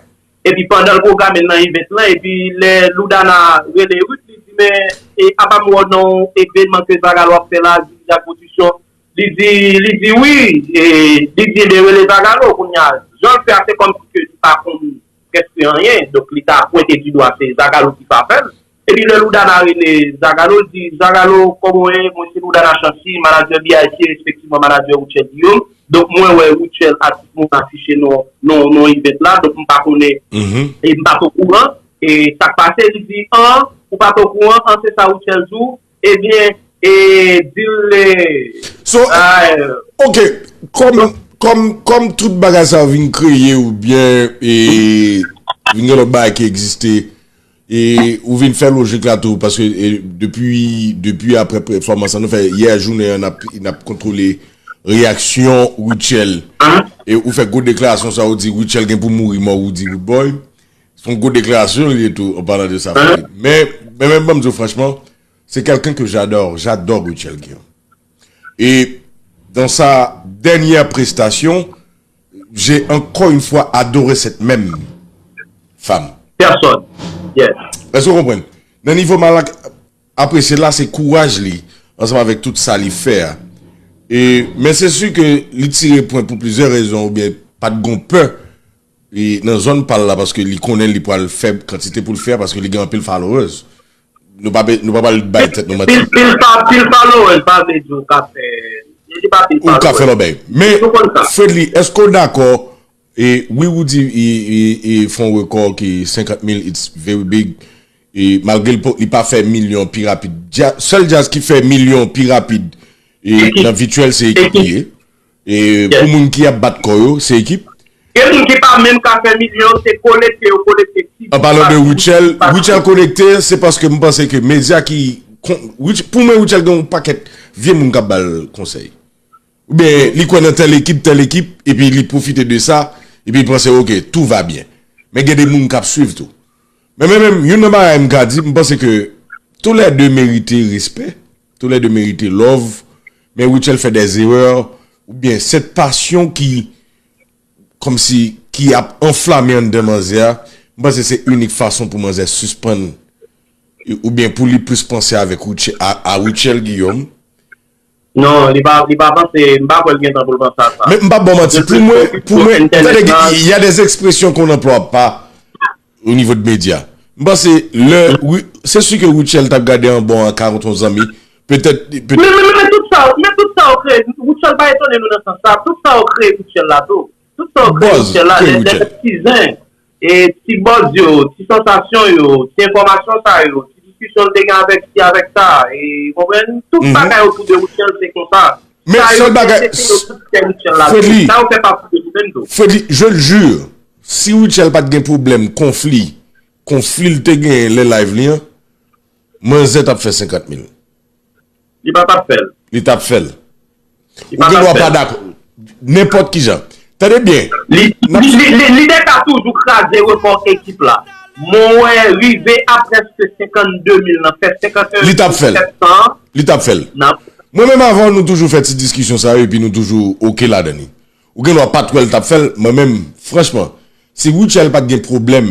Epi pandan l pwograme l nan event lan, epi lè Loudana rele Ruth, li di, men, e, apa m wè w nan yon evenman ke Zagalo ap fè la, Zigzag Production, li di, li di wi, e, li di, ebyen, rele Zagalo kounye a. Jan l fè a, se kòmsi ke li pa konn prèske anyen, donk li ta pwente di dwa, se Zagalo ki fè afè l. Epi lè Loudana rele Zagalo, l di, Zagalo, kòman w ye? Mwen se Loudana Chancy, manadjè B I C, respektivman manadjè Rutshelle Guillaume. Donk mwen wè Rutshelle, atis mwen afiche nan, nan, nan event la, donk m pa konnen, e m pa t okouran. E sa k pase, li di, an, ou pa t okouran, an, se sa Rutshelle di w, ebyen, e, di l, e, So, ok, kòm, kòm, kòm tout bagay sa vin kreye oubyen e, vin gen lòt bagay ki egziste, e ou vin fè lojik la tou, paske e, depi, depi apre pèfòmans lan nou fè yè jounen an, n ap, n ap kontwole reyaksyon Rutshelle. E ou fè gwo deklarasyon sa, ou di Rutshelle gen pou mouri mò, ou di Rude Boy. Se yon gwo deklarasyon li ye tou, an palan de sa. Men, men, men, ban m di w franchman, c'est quelqu'un que j'adore, j'adore Rutshelle Guillaume. Et dans sa dernière prestation, j'ai encore une fois adoré cette même femme. Personne. Yes. Èske w konprann? Nan nivo m al apresye la, se kouraj li, ansanm avèk tout sa li fè a. E, men se si ke li tire pwen pou plizyè rezon oubyen pa t gon pè e, nan zòn pa l la, paske li konnen li pral fè kantite pou l fè a, paske li gen anpil followers. Nou pa, nou pa pral bay tèt nou manti. Pil, pil, pil, pil followers pa vle di w ka fè, li pa pil followers. Ou ka fè lòbèy. Men, Fredly, èske w dakò, e, wi, ou di, e, e, e, fè yon rekò ki senkant mil, it's very big. E, malgre li pa fè milyon pi rapid. Sèl djaz ki fè milyon pi rapid e, nan vityèl se ekip li ye. E pou moun ki ap bat kò yo, se ekip. Gen moun ki pa menm ka fè milyon, se kolekte yo kolekte ti. An palan de Rutshelle, Rutshelle kolekte, se paske m panse ke medya ki, pou mwen Rutshelle gen yon pakèt vye moun k ap ba l konsèy. Oubyen li kwè nan tèl ekip, tèl ekip, epi li pwofite de sa, epi li panse, oke, tout va byen. Men gen de moun k ap swiv tou. Men, men, men, youn nan bagay m ka di, m panse ke toulède merite respè, toulède merite love, men Rutshelle fè des erreurs, oubyen cette passion ki, kòmsi, ki ap anflame anndan manzè a, m panse se inik fason pou manzè sispann, oubyen pou li plis panse avèk Rutshelle, a, a Rutshelle Guillaume, Non, li pa, li pa panse, m pa kwè l gen tan pou l panse a sa. Men m p ap ba w manti, pou mwen, pou mwen, tande, il y a des expressions qu'on n'emploie pas au niveau de média. M panse, lè, wi, se si ke Rutshelle t ap gade anba w an ka kont yon zanmi, petèt, petèt. Men, men, men, men tout sa, men tout sa yo kreye, Rutshelle pa etone nou nan sans sa, tout sa yo kreye Rutshelle la tou. Tout sa yo kreye Rutshelle la, lè, lè ti zen. E ti buzz yo, ti sansasyon yo, ti enfòmasyon sa yo, ti diskisyon l te gen avèk si avèk sa, e, konprann, tout bagay otou de Rutshelle se konsa. Men sèl bagay, Fredly, Fredly, je le jure, si Rutshelle pa t gen pwoblèm konfli, konfli l te genyen lè live li an, manzè t ap fè senkant mil. Li pa t ap fè l. Li t ap fè l. Ou gen dwa pa dakò. Nenpòt ki jan. Tande byen. Li, li, li, li, li te ka toujou kraze rekò ekip la. Mwen wè rive a prèske senkannde mil nan, fè senkanteyen mil sèt san. Li t ap fè l. Mwen menm avan nou toujou fè ti diskisyon sa yo epi nou toujou oke ladan li. Ou gen dwa pa t wè l t ap fè l, mwen menm, franchman, si Rutshelle pa t gen pwoblèm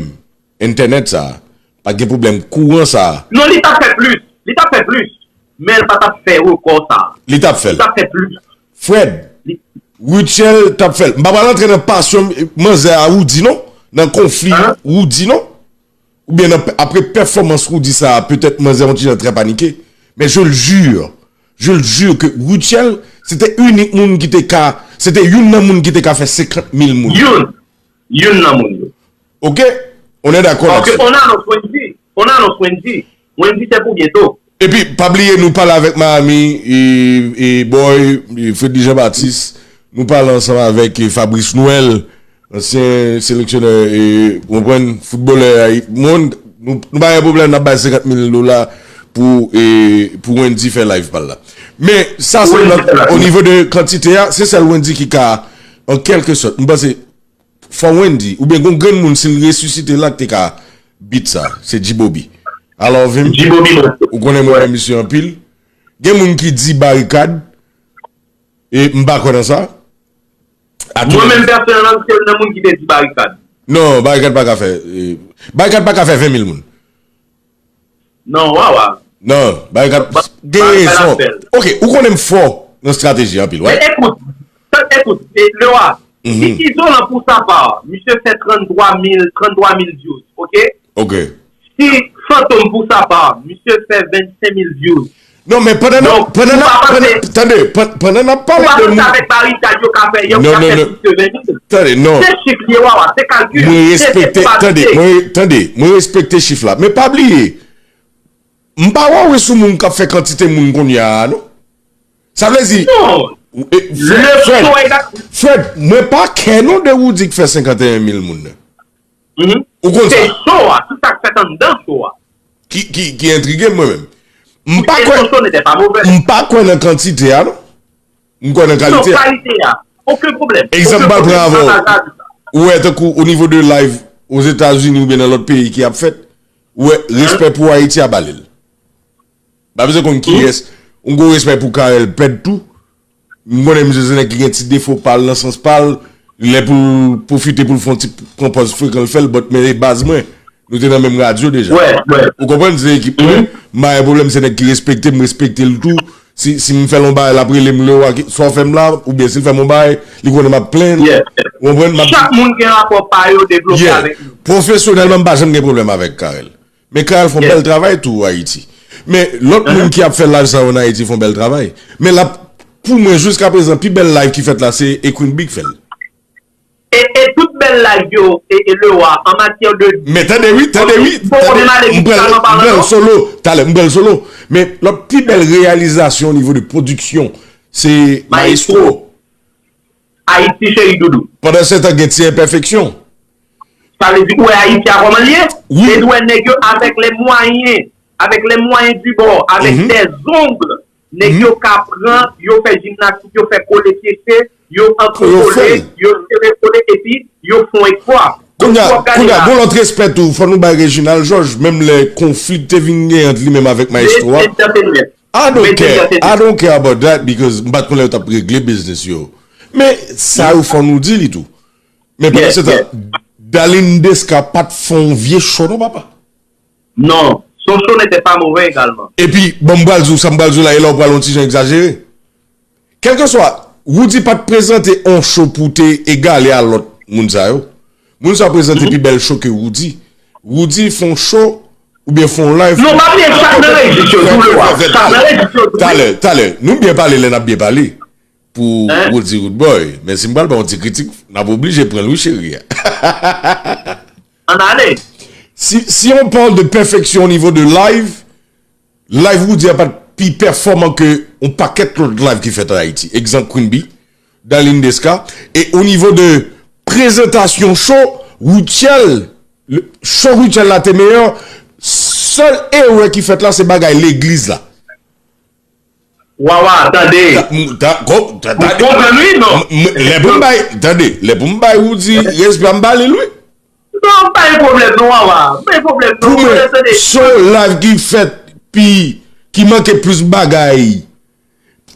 entènèt sa a, pa t gen pwoblèm kouran sa a. Non, li t ap fè plis. Li t ap fè plis. Men l pa t ap fè rekò sa a. Li t ap fè l. Li t ap fè plis. Fred, Rutshelle t ap fè l. M pa pral antre nan pasyon manzè a Roody non, nan konfli Roody non. Oubyen nan, apre pèfòmans Roody sa a, petèt manzè yon ti jan trè panike. Men je le jure, je le jure ke Rutshelle, se te inik moun ki te ka, se te youn nan moun ki te ka fè senkant mil moun. Youn, youn nan moun yo. Ok, on est d'accord là-dessus. Ok, on annonce Wendy. On annonce Wendy. Wendy, c'est pour bientôt. Epi, pa bliye, nou pale avèk Miami, e, e, Boy, e, Fredly Jean Baptiste, nou pale ansanm avèk, e, Fabrice Noël, ansyen seleksyonè, e, ou konprann, foutbolè, e, moun, nou, nou pa gen pwoblèm, n ap bay senkant mil dola pou, e, pou Wendy fè live pa l la. Men, sa se lòt, o nivo de kantite a, se sèl Wendy ki ka, an kèlkesòt, m panse, fò Wendy, oubyen gon grenn moun si l resisite la k te ka beat sa, se G-Bobby. I love him. G-Bobby, ou konnen mwen renmen misye anpil. Gen moun ki di Barikad, e m pa kwè nan sa. Mwen menm pèsonèlman, m se youn nan moun ki te di Barikad. Non, Barikad pa ka fè. Eh, Barikad pa ka fè ven mil moun. Non, Wawa. Non, Barikad gen rezon. Ok, ou konnen m fò nan estrateji anpil, wè. Men ekout, ekout, e, Lewa, si Izolan pou sa pa, misye fè trannntwa mil, trannntwa mil views, ok? Ok. Si Fantom pou sa pa, misye fè vennsenk mil views. Non, men pandan n ap, pandan n ap, pandan, tande, pan- pandan n ap pale de moun. Ou pa panse avèk Barikad yo ka fè, yo ka fè plis ke ven mil? Tande, non. Se chif li ye, Wawa, se kalkil. Mwen respekte, tande, mwen, tande, mwen respekte chif la. Men pa bliye, m pa wè w sou moun k ap fè kantite moun kounye a, non. Sa vle di, Fred, Fred, mwen pa kè non de Roody k fè senkanteyen mil moun nan. Ou konn sa? Se cho a, tout sa k fèt anndan cho a. Ki, ki, ki entrige m mwen menm. M pa kwè, m pa kwè nan kantite a, non. M kwè nan kalite a. Egzanp m pral pran avè w. Ou wè, tankou o nivo de live Ozetazini oubyen nan lòt peyi ki ap fèt, ou wè, respè pou Ayiti a, ba li l. M pa bezwen konn kiyès. M gen respè pou Carel Pèd tou. M konnen misye se nèg ki gen ti defo pa l nan sans pa l. Lè pou l pwofite pou l fè yon ti pran pòz frekan, l fè l, but men e baz mwen. Nou te nan menm radyo deja. Ou konprann, se ekip mwen. M pa gen pwoblèm, se nèg ki respekte m, respekte l tou. Si, si m fè l yon bagay, l ap rele m, Lewa, sa w fè m la, oubyen si l fè m yon bagay, li konnen m ap plenn. Ou konprann? Chak moun gen rapò pa yo devlope avèk nou. Pwofesyonèlman, m pa janm gen pwoblèm avèk Carel. Men Carel fè yon bèl travay tou Ayiti. Men lòt moun ki ap fè live sa yo an Ayiti fè yon bèl travay. Men l ap, pou mwen, jiskaprezan, pi bèl live ki fèt la, se e Queen Bee k fè l. E, e tout bèl live yo, e, e Lewa, an matyè de. Men tande wi, tande wi, tande, m pral, m pral solo, talè, m pral solo. Men lòt pi bèl reyalizasyon o nivo de pwodiksyon, se Maestro. Ayiti cheri doudou. Pandan se tan, gen ti enpèfeksyon. Sa vle di, ou wè Ayiti a kòman l ye? Wi. E ou wè nèg yo avèk les moyens, avec les moyens du bord, avec des ongles, nèg yo ka pran, yo fè jimnastik, yo fè kole pye se, yo antrekole, yo sere kole, epi yo fè yon eksplwa. Kounye a, kounye a, gon lòt respè tou, fò nou bay Reginald Georges, menm lè konfli te vin gen ant li menm avèk Maestro a. I don't care, I don't care about that, because m pa t konn lè yo t ap regle biznis yo. Men sa yo fò nou di li tou. Men pandan se tan, Darline Desca pa t fè yon vye cho non, papa. Non, son show n'était pas mauvais également. Epi, bon, m pral di w, sa m pral di w la, e la w pral yon ti jan egzajere. Kèlkeswa, Roody pa t prezante yon show pou te egale a lòt moun sa yo. Moun sa yo prezante pi bèl show ke Roody. Roody fè yon show oubyen fè yon live. Non, pa bliye chak nan rejis yo tou, Lewa. Chak nan rejis yo tou. Talè, talè. Nou byen pale lè n ap byen pale. Pou Roody Roodboy. Men si m pral ba w yon ti kritik, n ap oblije pran l wi, cheri a. Ann ale. Si, si on parle de perfection au niveau de live, live Roody a pa t pi pèfòman ke on pakèt lòt live ki fèt an Ayiti. Egzanp, Queen Bee, Darline Desca. E o nivo de prezantasyon show, Rutshelle, le- show Rutshelle la te meyè. Sèl erè ki fèt la, se bagay legliz la. Wawa, tande. Ta- m- ta- ko- ta- Ou tande. Konprann wi, non? M- m- Lè pou m bay, tande, lè pou m bay Roody respè a, m ba li l wi. Non, pa gen pwoblèm non, Wawa. Pa gen pwoblèm non. Pou mwen, show live ki fèt pi, ki manke plis bagay.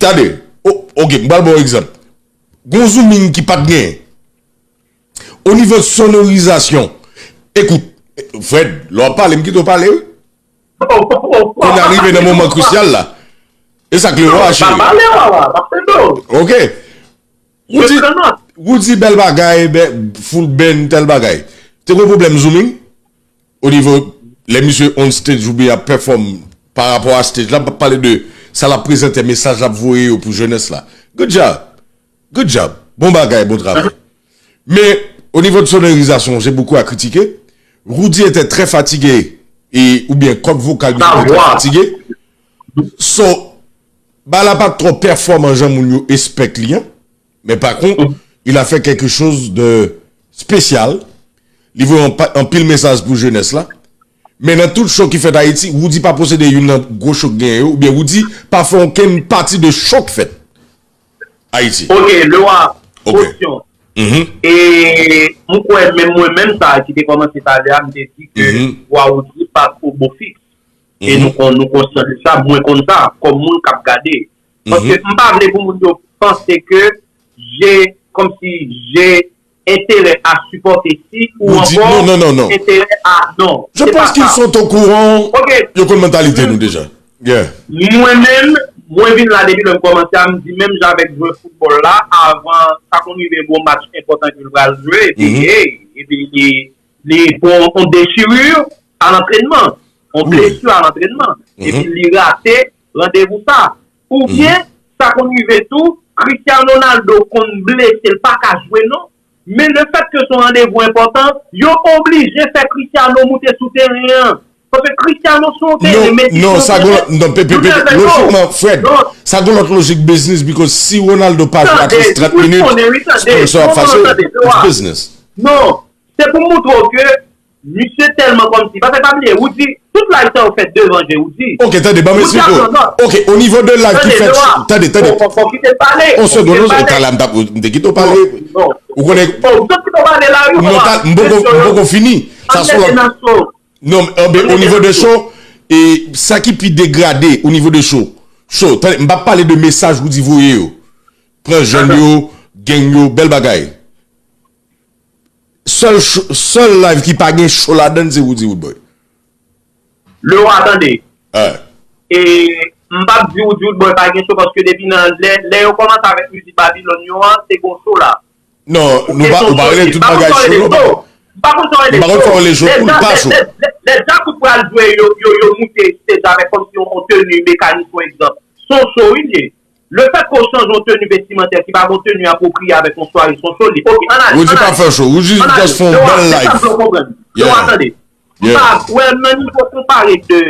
Tande, o- ok, m pral ba w egzanp. Gon zooming ki pa t genyen. O nivo sonorizasyon, ekout, Fred, lè w ap pale, m kite w pale wi. Kounye a rive nan moman krisyal la. E sa k le wa, cheri. Ok. Roody, Roody bèl bagay, bè- full band, tèl bagay. Te gon pwoblèm zooming? O nivo, lè misye on stage oubyen ap pèfòm pa rapò a stage la, m p ap pale de sa l ap prezante, mesaj l ap voye yo pou jenès la. Good job. Good job. Bon bagay, bon travay. Men, o nivo de sonorizasyon, j'ai beaucoup à critiquer. Roody était très fatigué, e, oubyen kòd vokal li te trè fatige. So, bagay la pa t twò pèfòman jan moun yo espèk li an. Men pa kont, il a fait quelque chose de spécial. Li voye anpa- anpil mesaj pou jenès la. Men nan tout show ki fèt Ayiti, Roody pa posede youn nan gwo show k genyen yo, oubyen Roody pa fè okenn pati de show k fèt Ayiti. Ok, Lewa, ok. Kosyon. Mhm. E m kwè menm mwen menm sa ki te kòmanse talè a, m te di ke mhm. Wa Roody pa t o bo fiks. E mhm. Nou kon- nou konsyan de sa, mwen konn sa, kòm moun k ap gade. Paske mhm. M pa vle pou moun yo panse ke je kòmsi j'ai intérêt à supporter ci ou ankò enterè a non. Je pense qu'ils sont au courant. Yo konn mantalite nou deja. Mwen menm, mwen vin la depi lè m kòmanse a, m di menm jan avèk jwè foutbòl la, avan sa konn rive gwo match enpòtan ke l pral jwe, epi hey, epi li li pran yon dechirure à l'entraînement, yon blesi à l'entraînement, epi li rate randevou sa. Oubyen, sa konn rive tou, Cristiano Ronaldo konn blese, l pa ka jwe non, men lefètke se yon randevou enpòtan, yo oblije fè Cristiano moute sou teren an. Paske Cristiano sou yon teren, men si se yon teren, non, pe, pe, pe, lojikman, Fred, sa gen lòt lojik biznis, because si Ronaldo pa jwe at least trant minit, sponsor ap fache, it's business. Non, se pou moutre w ke misye tèlman kòmsi, paske pa bliye, Roody, tout live sa yo fèt devan je Roody. Ok, tande, ban m esplike w. Ok, o nivo de live ki fèt, tande, tande. Fò kite l pale. On segond, on segond, talè m t ap, m te kite w pale. Ou konnen. Oh, ou sot kite w pale la, wi. Non, m poko, m poko fini. Sa se lòt. Non, anben, o nivo de show, e sa ki pi degrade o nivo de show. Show, tande, m p ap pale de mesaj Roody voye yo. Pran jèn yo, gang yo, bèl bagay. Sèl sèl live ki pa gen show ladann se Roody Roodboy. Lewa, tande. E m p ap di Roody Roodboy pa gen show paske depi nan lè lè yo kòmanse avèk mizik Babilòn yo an, se gon show la. Non, nou pa ou pa rele tout bagay show non papa. M pa konn sa w rele show. M pa konn sa w rele show pou l pa show. Lè Djakout pral jwe yo yo yo moute stage avèk kòmsi yon teni mekanik yon egzanp. Se yon show wi l ye. Lefètke w chanje yon teni vestimantè ki pa gen yon teni apwopriye avèk yon sware, se yon show li. Ok, ann ale. Roody pa fè show, Roody just fè yon bèl live. Se sa m vle w konprann. Yo, atande. M pa wè nan nivo konpare de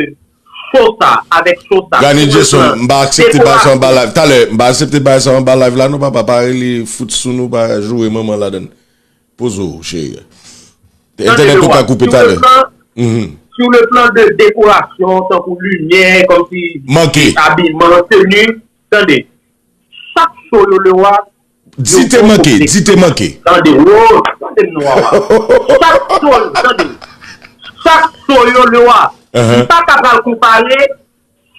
show sa avèk show sa. Granny Jason, m pa aksepte bagay sa anba live. Talè, m pa aksepte bagay sa anba live la non papa, pa rele fout sou nou, pa joure manman ladann. Poze w, cheri. Entènèt ou ka koupe talè. Sur le plan de décoration, tankou limyè, kòmsi abiman, teni, tande. Chak show yo Lewa. Di te manke, di te manke. Tande, wo, tande m non papa. Chak show, tande. Chak show yo Lewa. M pa ka pral konpare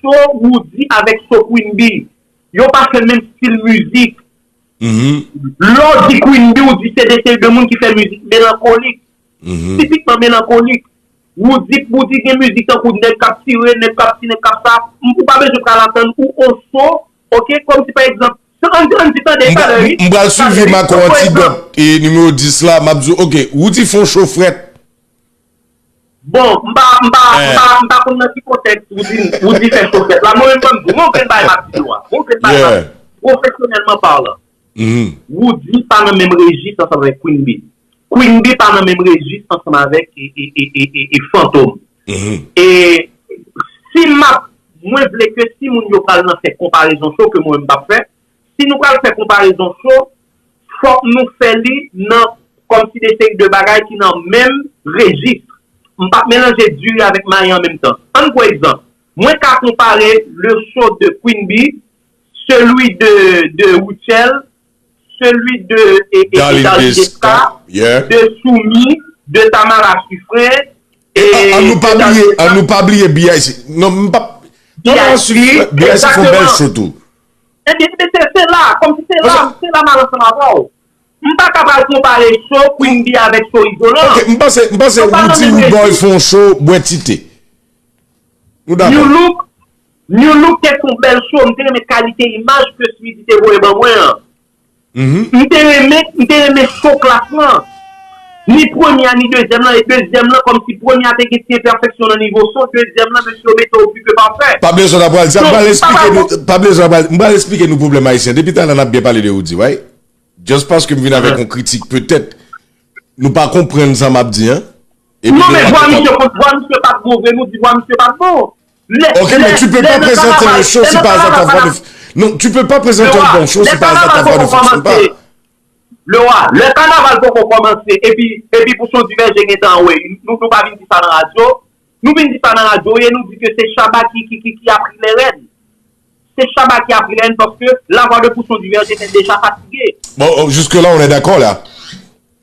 show Roody avèk show Queen Bee. Yo pa fè menm stil mizik. Lè w di Queen Bee, ou di se de seri de moun ki fè mizik melankolik. Tipikman melankolik. Roody, Roody gen mizik tankou nèg k ap tire, nèg k ap si, nèg k ap sa. M, ou pa bezwen pral atann ou on show, ok, kòmsi pa egzanp, ann, ann di tande talè wi. M pral swivi Marco Antidot e nimewo dis la, m ap di w, ok, Roody fè on show frèt. Bon, m pa, m pa, m pa, m pa konn nan ki kontèks Roody, Roody fè show frèt la. Mwen menm, ban m di w, gon grenn bagay m ap di nou a. Gon grenn bagay m ap di w. Pwofesyonèlman palan, Roody pa nan menm rejis ansanm avèk Queen Bee. Queen Bee pa nan menm rejis ansanm avèk e, e, e, e, e, e Fantom. E si m ap, mwen vle ke si moun yo pral nan fè konparezon show ke mwen menm m p ap fè, si nou pral fè konparezon show, fòk nou fè li nan kòmsi de seri de bagay ki nan menm rejis. M p ap melanje diri avèk mayi an menm tan. Ann pran egzanp, mwen ka konpare le show de Queen Bee, celui de, de Rutshelle, celui de e, e, Darline Desca, de Soumi, de Tamara Suffren, e, e, an nou pa bliye, an nou pa bliye B I C. Non, m p ap. Tamara Suffren, B I C fè on bèl show tou. Ebyen, se, se la, kòmsi se la, se la m al ansanm avè w. M pa ka pral konpare show Queen Bee avèk show Izolan. Ok, m panse, m panse Roody Roodboy fè on show bwè tite. Nou dakò. New Look, New Look te fè on bèl show, m te renmen kalite imaj ke Sweety te voye ban mwen an. M te renmen, m te renmen show klas lan. Ni premye a, ni dezyèm lan, e dezyèm lan, kòmsi premye a te gen ti enpèfeksyon nan nivo son, dezyèm lan, mesye yo mete yo pi ke pafè. Pa bliye sa w ta pral di, m pral esplike nou, pa bliye sa w ta pral, m pral esplike nou pwoblèm ayisyen. Depi talè n ap byen pale de Roody, right? Just paske m vin avèk yon kritik, petèt, nou pa konprann sa m ap di an. Non, men vwa misye, vwa misye pa t bon vre, nou di vwa misye pa t bon. Ok, mais tu peux pas présenter un show si par hasard ta voix ne fonctionne pas. Non, tu peux pas présenter un bon show si par hasard ta voix ne fonctionne pas. Lewa, lè kanaval poko kòmanse, epi, epi pou son divèje gentan anwe, nou, nou pa vin di sa nan radyo. Nou vin di sa nan radyo, e nou di ke se Shabba ki, ki, ki, ki apri lè rèd. Se Shabba ki apri lè rèd paske la voix de Pouchon Diverge était déjà fatiguée. Bon, jusque-là, on est d'accord, là.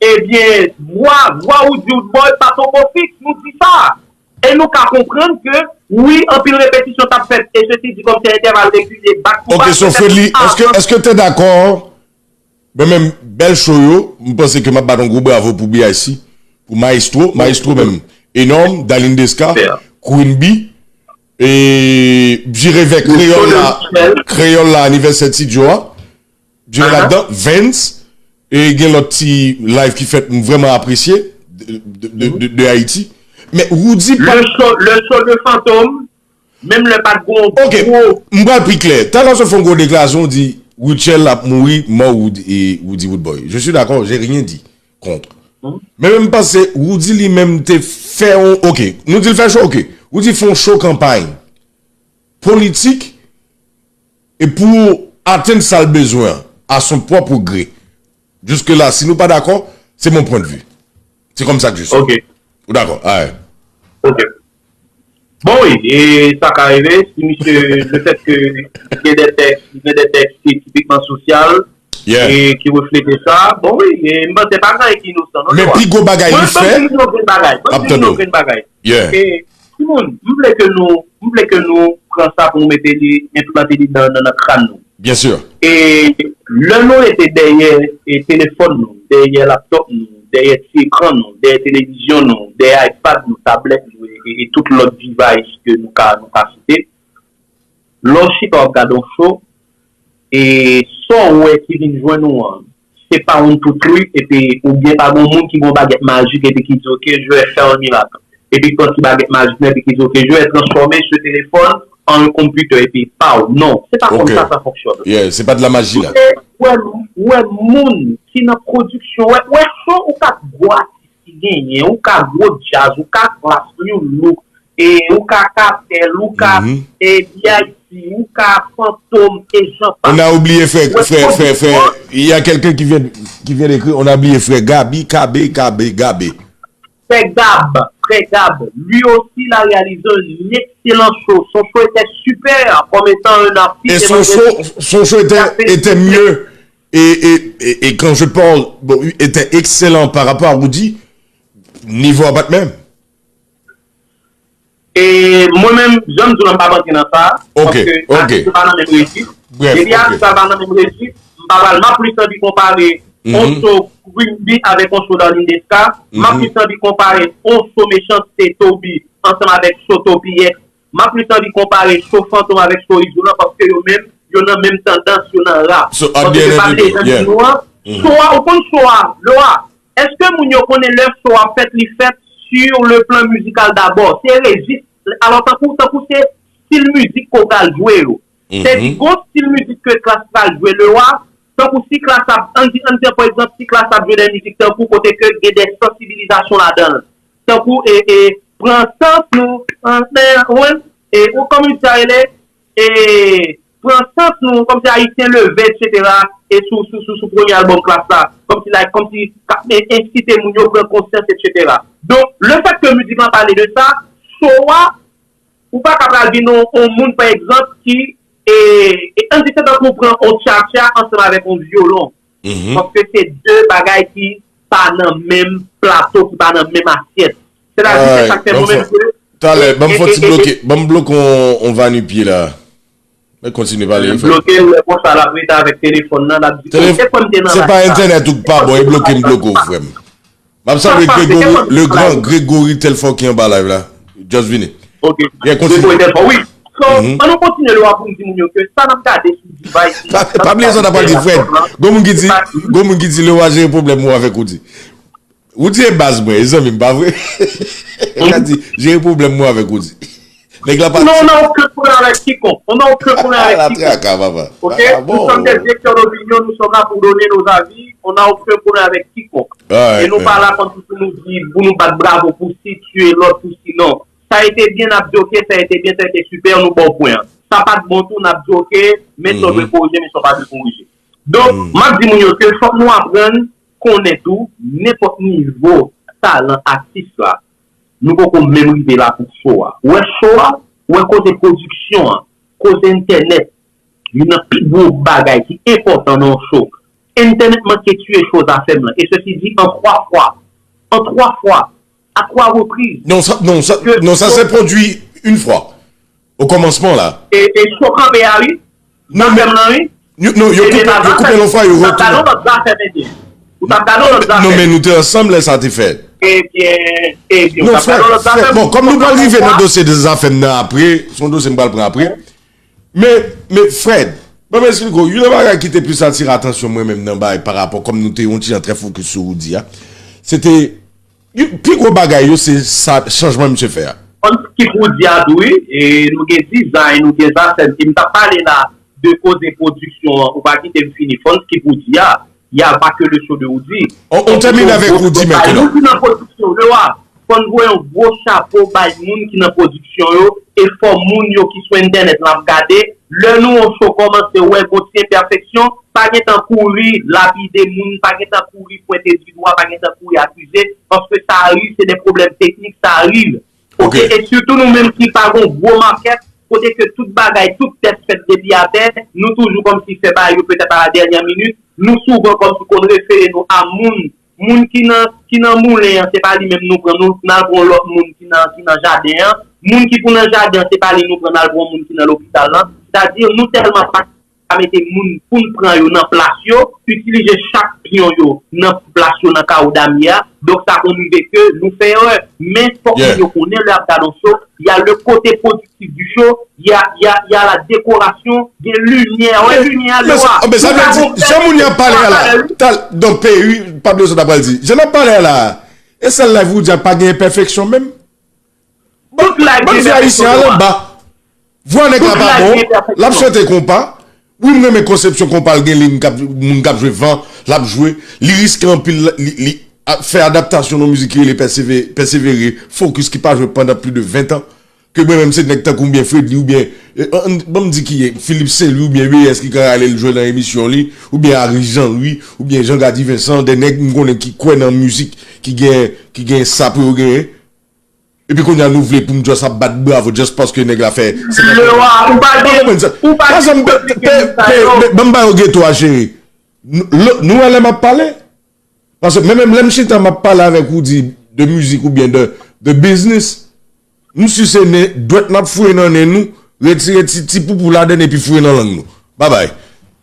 Ebyen, vwa, vwa Roody Roodboy pa poko fiks, nou di sa. E nou ka konprann ke, wi, anpil repetisyon t ap fèt, e sesi di kòm se entèval regilye, bak pou bak. Ok, so Fredly, èske, èske te dakò, men menm, L Show yo, m panse ke m ap bat yon gwo bravo pou B I C, pou Maestro, Maestro menm, Enòm, Dalindesca, Queen B, e vire vè Kreyòl la, Kreyòl la, anivèsè Ti Djo a, vire ladan, Vens, e gen lòt ti live ki fèt m vrèman apresye de, de, de, de, de Ayiti. Men Roody pa Le show, le show de Fantom, menm lè pa t gon Ok, gwo m pral pi klè. Talè w fè yon gwo deklarasyon, w di Rutshelle ap mouri, mò Roody, e Roody Roodboy. Je suis d'accord, j'ai rien dit contre. Men menm panse, Roody li menm te fè yon, ok, nou di l fè show, ok. Roody fè yon show kanpay politik e pou atenn sa l bezwen an, à son propre gré. Jusque là, si nou pa dakò, c'est mon point de vue. C'est comme ça que je suis. Ok. Ou dakò? Alright. Ok. Bon, wi, e sa ka rive, si misye, le fèt ke gen de tèks, gen de tèks ki tipikman sosyal, Yeah. e ki reflete sa, bon, wi, e m panse pa gen anyen ki inosan, non, Men pi gwo bagay Mwen, li fè, ban m di nou yon grenn bagay, ban m di nou yon grenn bagay. Yeah. E, timoun, m vle ke nou, m vle ke nou pran sa pou nou mete li, enplante li nan, nan, nan kràn nou. Bien sûr. E lè nou rete dèyè e telefòn nou, dèyè laptop nou, dèyè ti ekran nou, dèyè televizyon nou, dèyè iPad nou, tablèt nou, e, e, e tout lòt device ke nou ka, nou ka site, lè w chita w ap gade yon show, e sa w wè ki vin jwenn ou an, se pa yon tout wi, epi oubyen pa gen yon moun ki gen yon bagèt majik epi ki di, ok, je vais faire un miracle. Epi pran ti bagèt majik nan, epi ki di, ok, je vais transformer ce téléphone en un computer, epi paw. Non, se pa konsa sa fonksyone. Yeah, se pa de la maji la. Ou wè, ou wè moun ki nan pwodiksyon, wè, wè show ou ka gwo atis ki genyen, ou ka gwo djaz, ou ka klass, new look, e ou ka Kartel, ou ka e B I C, ou ka Fantom, e jan pase. On a oublié frè, frè, frè, frè. Il y a quelqu'un qui vient, qui vient d'écrire, on a oublié frè Gaby, K B, K B, Gaby. Frè Gab, frè Gab, lui aussi il a réalisé un excellent show. Son show était super, comme étant un artiste. Et son show, son show était, était mieux. Et, et, et, et quand je parle, bon, était excellent par rapport à Roody, nivo a pa t menm. E mwen menm, jan m di w la, m p ap antre nan sa, paske atis yo pa nan menm rejis. Depi atis la pa nan menm rejis, m pa pral, m ap plis anvi konpare on show Queen B avèk on show Darline Desca, m ap plis anvi konpare on show Mechans-T Toby ansanm avèk show Toby X, m ap plis anvi konpare show Fantom avèk show Izolan, paske yo menm, yo nan menm tandans, yo nan rap. Paske se pa lejann di nou an. Show a, ou konn show a, lè w a, Èske moun yo konnen lè show a fèt, li fèt sur le plan musical d'abord? Se rejis, alò tankou, tankou se stil mizik ke w pral jwe yo. Se di gon stil mizik ke klass pral jwe lè w a, tankou si klass ap, ann di, ann di pa egzanp, si klass ap jwe de mizik tankou kote ke gen de sansibilizasyon ladan l. Tankou, e, e, pran sans nou, an, e, ou konprann? E, ou konprann sa rele? E, pran sans nou, kòmsi Ayisyen leve, etsetera, e sou, sou, sou, sou premye albòm Klass la, kòmsi, like, kòmsi, ka, e, ensite moun yo pran konsyans, etsetera. Donk, le fèt ke mizik lan pale de sa, show a, ou pa ka pral vin yon, yon moun, pa egzanp, ki, e, e, ann di se tankou w pran yon tchatcha ansanm avèk yon vyolon. Paske se de bagay ki pa nan menm plato, ki pa nan menm asyèt. Sètadi, se sa k fè mwen menm ke. Talè, ban m fè yon ti bloke, ban m bloke yon, yon vanipye la. Men kontinye pale, frè. Bloke l, lè konsa, l ap rete avèk telefòn nan, l ap di, "Oh, se kwè m te nan live la." Se pa entènèt ou k pa bon, e bloke m bloke w, frè m. M ap salye Gregory, le grand Gregory Telfort ki anba live la. Just vini. Ok. Bien, kontinye. Gregory Telfort, wi. So, ann nou kontinye lè w a pou n di moun yo ke sa n ap gade sou device. Pa, pa bliye sa n ap pral di, Fred. Gon moun ki di, gon moun ki di, Leroy jere pwoblèm mwen avèk Roody. Roody e baz mwen, e zanmi m, pa vre? Li ka di, jere pwoblèm mwen avèk Roody. Nèg la pa. Non, on n'a aucun problème avec quiconque. On n'a aucun problème avec quiconque. La traka, papa. Ok? Nous sommes des directeurs d'opinion, nous sommes là pour donner nos avis. On n'a aucun problème avec quiconque. Et nou pa la kont pou nou di, pou nou bat bravo pou si, tiye lòt, pou si, non. Sa ete byen, n ap di, ok, sa ete byen, sa ete sipè, nou ba w pwen an. Sa pa t bon tou, n ap di, ok, men sa w dwe korije, men sa w pa dwe korije. Donk, m ap di moun yo ke fòk nou aprann konnen tou, nenpòt nivo talan atis la, nou poko menm rive la pou show a. Ou wè show a, ou wè kote pwodiksyon an, kote entènèt, youn nan pi gwo bagay ki enpòtan nan yon show. Entènèt manke tiye show Zafèm lan. E sesi di, an twa fwa, an twa fwa, à trois reprises. Non, sa, non, sa, non, sa se pwodui yon fwa. O kòmansman la. E, e show kanpe a, wi. Non, men, Zafèm lan, wi. Yo, non, yo koupe, yo koupe l yon fwa, yo retounen. Sa, sa, non, Zafèm ede. Ou t ap gade yon lòt zafè. Non, men nou te ansanm lè sa te fèt. Ebyen, ebyen, ou t ap gade yon lòt zafè. Bon, kòm nou pral rive nan dosye de zafè m nan apre, se yon dosye m pral pran apre. Men, men Fred, ban m esplike w, youn nan bagay ki te plis atire atansyon mwen menm nan bagay pa rapò, kòm nou te yon ti jan trè fokis sou Roody a, se te, pi gwo bagay yo, se sa, chanjman misye fè a. Fò n skip Roody a tou, wi. E nou gen dizay, nou gen zafè. Si m t ap pale la de koze pwodiksyon an, ou pa kite m fini. Fò n skip Roody a. Y a pas que le show de Roody. On, on termine avec Roody maintenant. Moun ki nan pwodiksyon yo a, fò n voye yon gwo chapo bay moun ki nan pwodiksyon yo, e fò moun yo ki sou entènèt la ap gade. Lè nou yon show kòmanse, ou wè gon ti enpèfeksyon, pa gentan kouri lapide moun, pa gentan kouri pwente di dwa, pa gentan kouri akize, paske sa rive, se de pwoblèm teknik, sa rive. Ok, e sitou nou menm ki pa gon gwo makèt, kote ke tout bagay, tout tès fèt depi atè, nou toujou kòmsi fè bagay yo petèt a la dènyè minit, nou souvan kòmsi konn refere nou a moun, moun ki nan, ki nan moulen an, se pa li menm nou pran, nou, n al pran yon lòt moun ki nan, ki nan jaden an, moun ki pou nan jaden an, se pa li nou pran, n al pran yon moun ki nan lopital lan, sètadi nou tèlman pa ka mete moun pou n pran yo nan plas yo, itilize chak pyon yo nan plas yo nan kawo dami a. Donk sa konn rive ke nou fè erè. Men fòk moun yo konnen lè y ap gade yon show, y a le côté productif du show, y a, y a, y a la décoration, gen limyè, wè limyè a lè w a. Men sa vle di, jan moun yo ap pale a la, donk peyi, pa bliye sa w ta pral di. Jan n ap pale a la, e sèl live Roody a pa gen enpèfeksyon menm? Tout live gen enpèfeksyon. Ban m di Ayisyen al anba. Vwa nèg la pa bon, l ap chante konpa. Wi, m renmen konsepsyon konpa l gen, li, moun k ap, moun k ap jwe van, l ap jwe. Li riske anpil, li, li ap fè adaptasyon nan mizik ki rele Pèseve-, Pèsevere, Focus ki pa jwe pandan plis de ven tan. Ke mwen menm se nèg tankou oubyen Fredly oubyen, eh, an, ban m di ki ye, Philippe Saint-Louis oubyen B S ki ka rale l jwe nan emisyon li, oubyen Aris Jean Louis, oubyen Jean Gady Vincent, de nèg m konnen ki kwè nan mizik, ki gen, ki gen sa pou yo genyen. Epi kounye a nou vle pou m just ap bat bravo just paske nèg la fè senkant. Lè w a, ou pa gen, ou pa gen pou konplike moun sa yo. Ban m ba yo geto a, cheri. Nou, nou wè lè m ap pale? Paske menm, menm lè m chita m ap pale avèk Roody de mizik oubyen de, de biznis, m si se nen, dwèt n ap foure nan nen nou, retire ti, ti poupou ladann epi foure nan lang nou. Babay.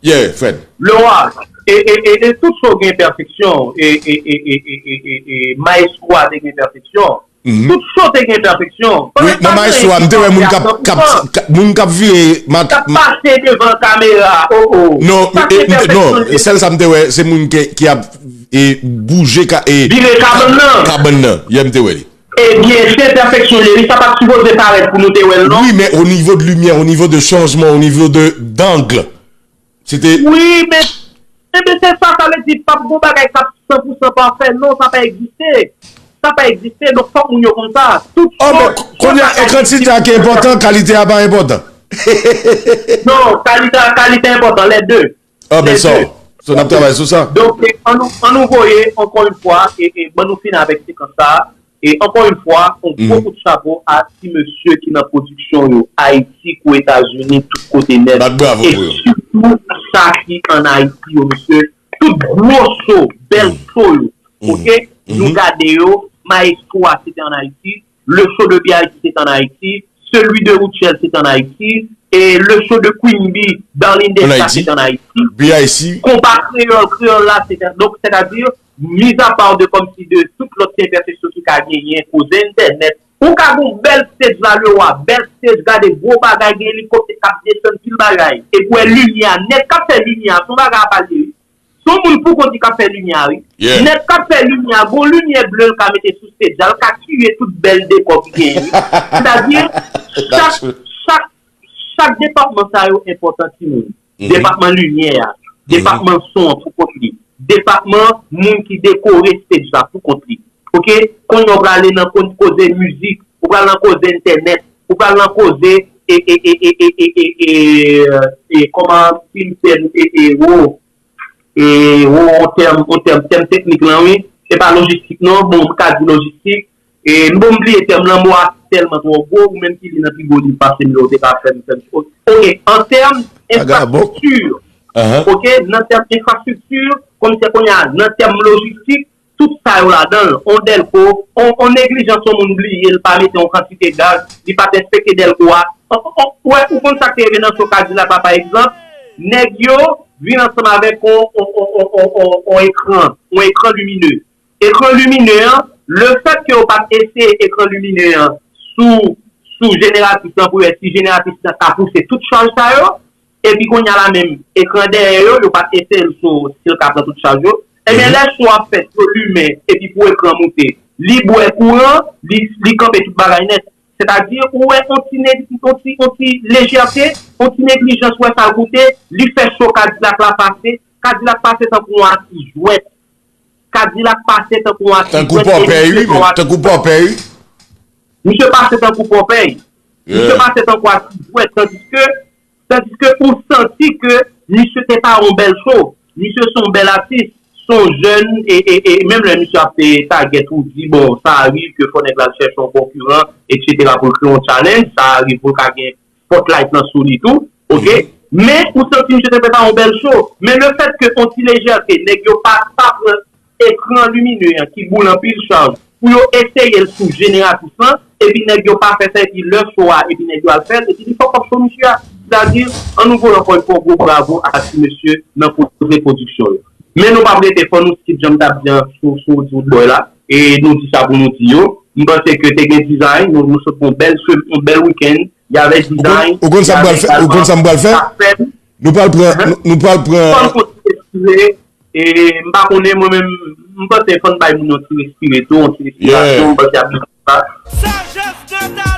Yeah, Fred. Lè w a, e, e, e, e tout show gen enpèfeksyon, e, e, e, maestro a te gen enpèfeksyon. Tout show te gen enpèfeksyon. Wi, nan maestro a, m te wè moun k ap, k ap, k ap, moun k ap vire mat, k ap pase devan kamera, oh, oh. Non, e, e, non, sèl sa m te wè, se moun ki, ki ap, e, bouje ka, e, vire kabann nan. Kabann nan. Yeah, m te wè li. Ebyen, se enpèfeksyon li, sa pa t sipoze parèt pou nou te wè l, non. Wi, men o nivo de limyè, o nivo de chanjman, o nivo de, d'angle, se te. Wi, men, men se sa, sa vle di, p ap gon bagay k ap san pou san pafè, non, sa pa egziste. Sa pa egziste, donk fòk moun yo konn sa. Tout show, men kounye a, e kantite a ki enpòtan, kalite a pa enpòtan. Non, kalite a, kalite enpòtan, lè de. Ah, ben, so, so, n ap travay sou sa. Donk, e, an nou, an nou voye, ankò yon fwa, e, e, ban nou fini avèk sekans sa a. E, ankò yon fwa, yon gwo kout chapo a ti mesye ki nan pwodiksyon yo, Ayiti kou Etazini, tout kote nèt. Bat bravo pou yo. E sitou sa ki ann Ayiti yo, mesye. Tout gwo show, bèl show yo. Ok? Nou gade yo, Maestro a, se te ann Ayiti. Le show de B I G, se te ann Ayiti. Celui de Rutshelle, se te ann Ayiti. E le show de Queen Bee, Darline Desca, se te ann Ayiti. B I C. Konpa Kreyòl, Kreyòl la, se te, donk, sètadi, mizapa de kòmsi de tout lòt ti enpèfeksyon ki ka genyen, koze entènèt, ou ka gon bèl stage la, Lewa, bèl stage, gade gwo bagay, gen elikoptè k ap desann, pil bagay. Epi w wè limyè a, nèg k ap fè limyè a, se yon bagay apa l ye, wi. Se yon moun poukont li k ap fè limyè a, wi. Nèg k ap fè limyè a, gon limyè ble l ka mete sou stage la, l ka tiye tout bèl dekò ki genyen, wi. Sètadi, chak, chak, chak depatman sa yo enpòtan, timoun. Depatman limyè a, depatman son an poukont li, depatman moun ki dekore stage la poukont li. Ok? Kounye a w prale nan ko-, koze mizik, ou pral nan koze entènèt, ou pral nan koze e, e, e, kòman, pil tèm, e, e, wo, e, wo, yon tèm, yon tèm, tèm teknik lan, wi. Se pa lojistik, non. Bon, m ka di lojistik. E, m bon, m bliye tèm lan, mo a tèlman twò gwo, ou menm ki li nan pi gwo liv pase m yo, ou te ka fè m, fè m. Ok, an tèm enfrastrikti, ok, nan tèm enfrastrikti, kòmsi kounye a, nan tèm lojistik, tout sa yo ladan l, on dèlko, on, on neglijans, on moun bliye, l pa mete on kantite gaz, li pa t enspekte dèlko a. On, on, on, ou wè, ou konn sa k te rive nan show Kadilak la, pa egzanp, nèg yo, vin ansanm avèk yon, yon, yon, yon, yon, yon ekran, yon ekran limine. Ekran limine an, lefèt ke yo pa t eseye ekran limine an sou, sou jeneratris lan pou wè si jeneratris lan ka pouse tout chaj sa yo, epi kounye a la menm, ekran dèyè yo, yo pa t eseye l sou si l ka pran tout chaj yo, ebyen, lè cho ap fèt, yo limen, epi pou ekran moute, li bwè kouran, li, li kanpe tout bagay nèt. Sètadi, ou wè yon ti, yon ti, yon ti lejète, yon ti neglijans, ou wè sa l koute, li fè cho Kadilak la pase, Kadilak pase tankou yon ati jwèt. Kadilak pase tankou yon ati jwèt, e misye tankou Pòpèy, wi. Misye pase tankou Pòpèy. Misye pase tankou ati jwèt, tandiske, tandiske ou santi ke misye te ta yon bèl cho. Misye se yon bèl atis, se yon jèn, e, e, e menm lè misye ap te tagèt ou di, bon, sa rive ke fò nèg la al chèche yon konkiran, etsetera, pou l kreye yon challenge, sa rive pou l ka gen spotlight lan sou li tou, oke? Men, ou santi misye te fè sa yon bèl cho. Men lefèt ke yon ti lejète, nèg yo pa, pa pran ekran limine an ki boule anpil chaj pou yo eseye l sou jeneratris lan, epi nèg yo pa fè sa, epi lè cho a, epi nèg yo al fè l, epi li fè kòb cho misye a. Sètadi, ann nou voye ankò yon fwa gwo bravo a ti mesye nan Poze Pwodiksyon yo. Men nou p ap rete, fò nou skip jan m t ap di an sou, sou, sou Roodboy la, e nou di sa pou nou di yo. M panse ke te gen dizay, nou, nou sot yon bèl, yon bèl wikenn, y avè dizay, ou konn sa m pral fè, ou konn sa m pral fè? Nou pral pran, nou, nou pral pran. Fò n kontinye respire. E m pa konnen, mwen menm, m panse fò n bay moun yon ti respire tou, yon ti respirasyon, m panse ap byen sa.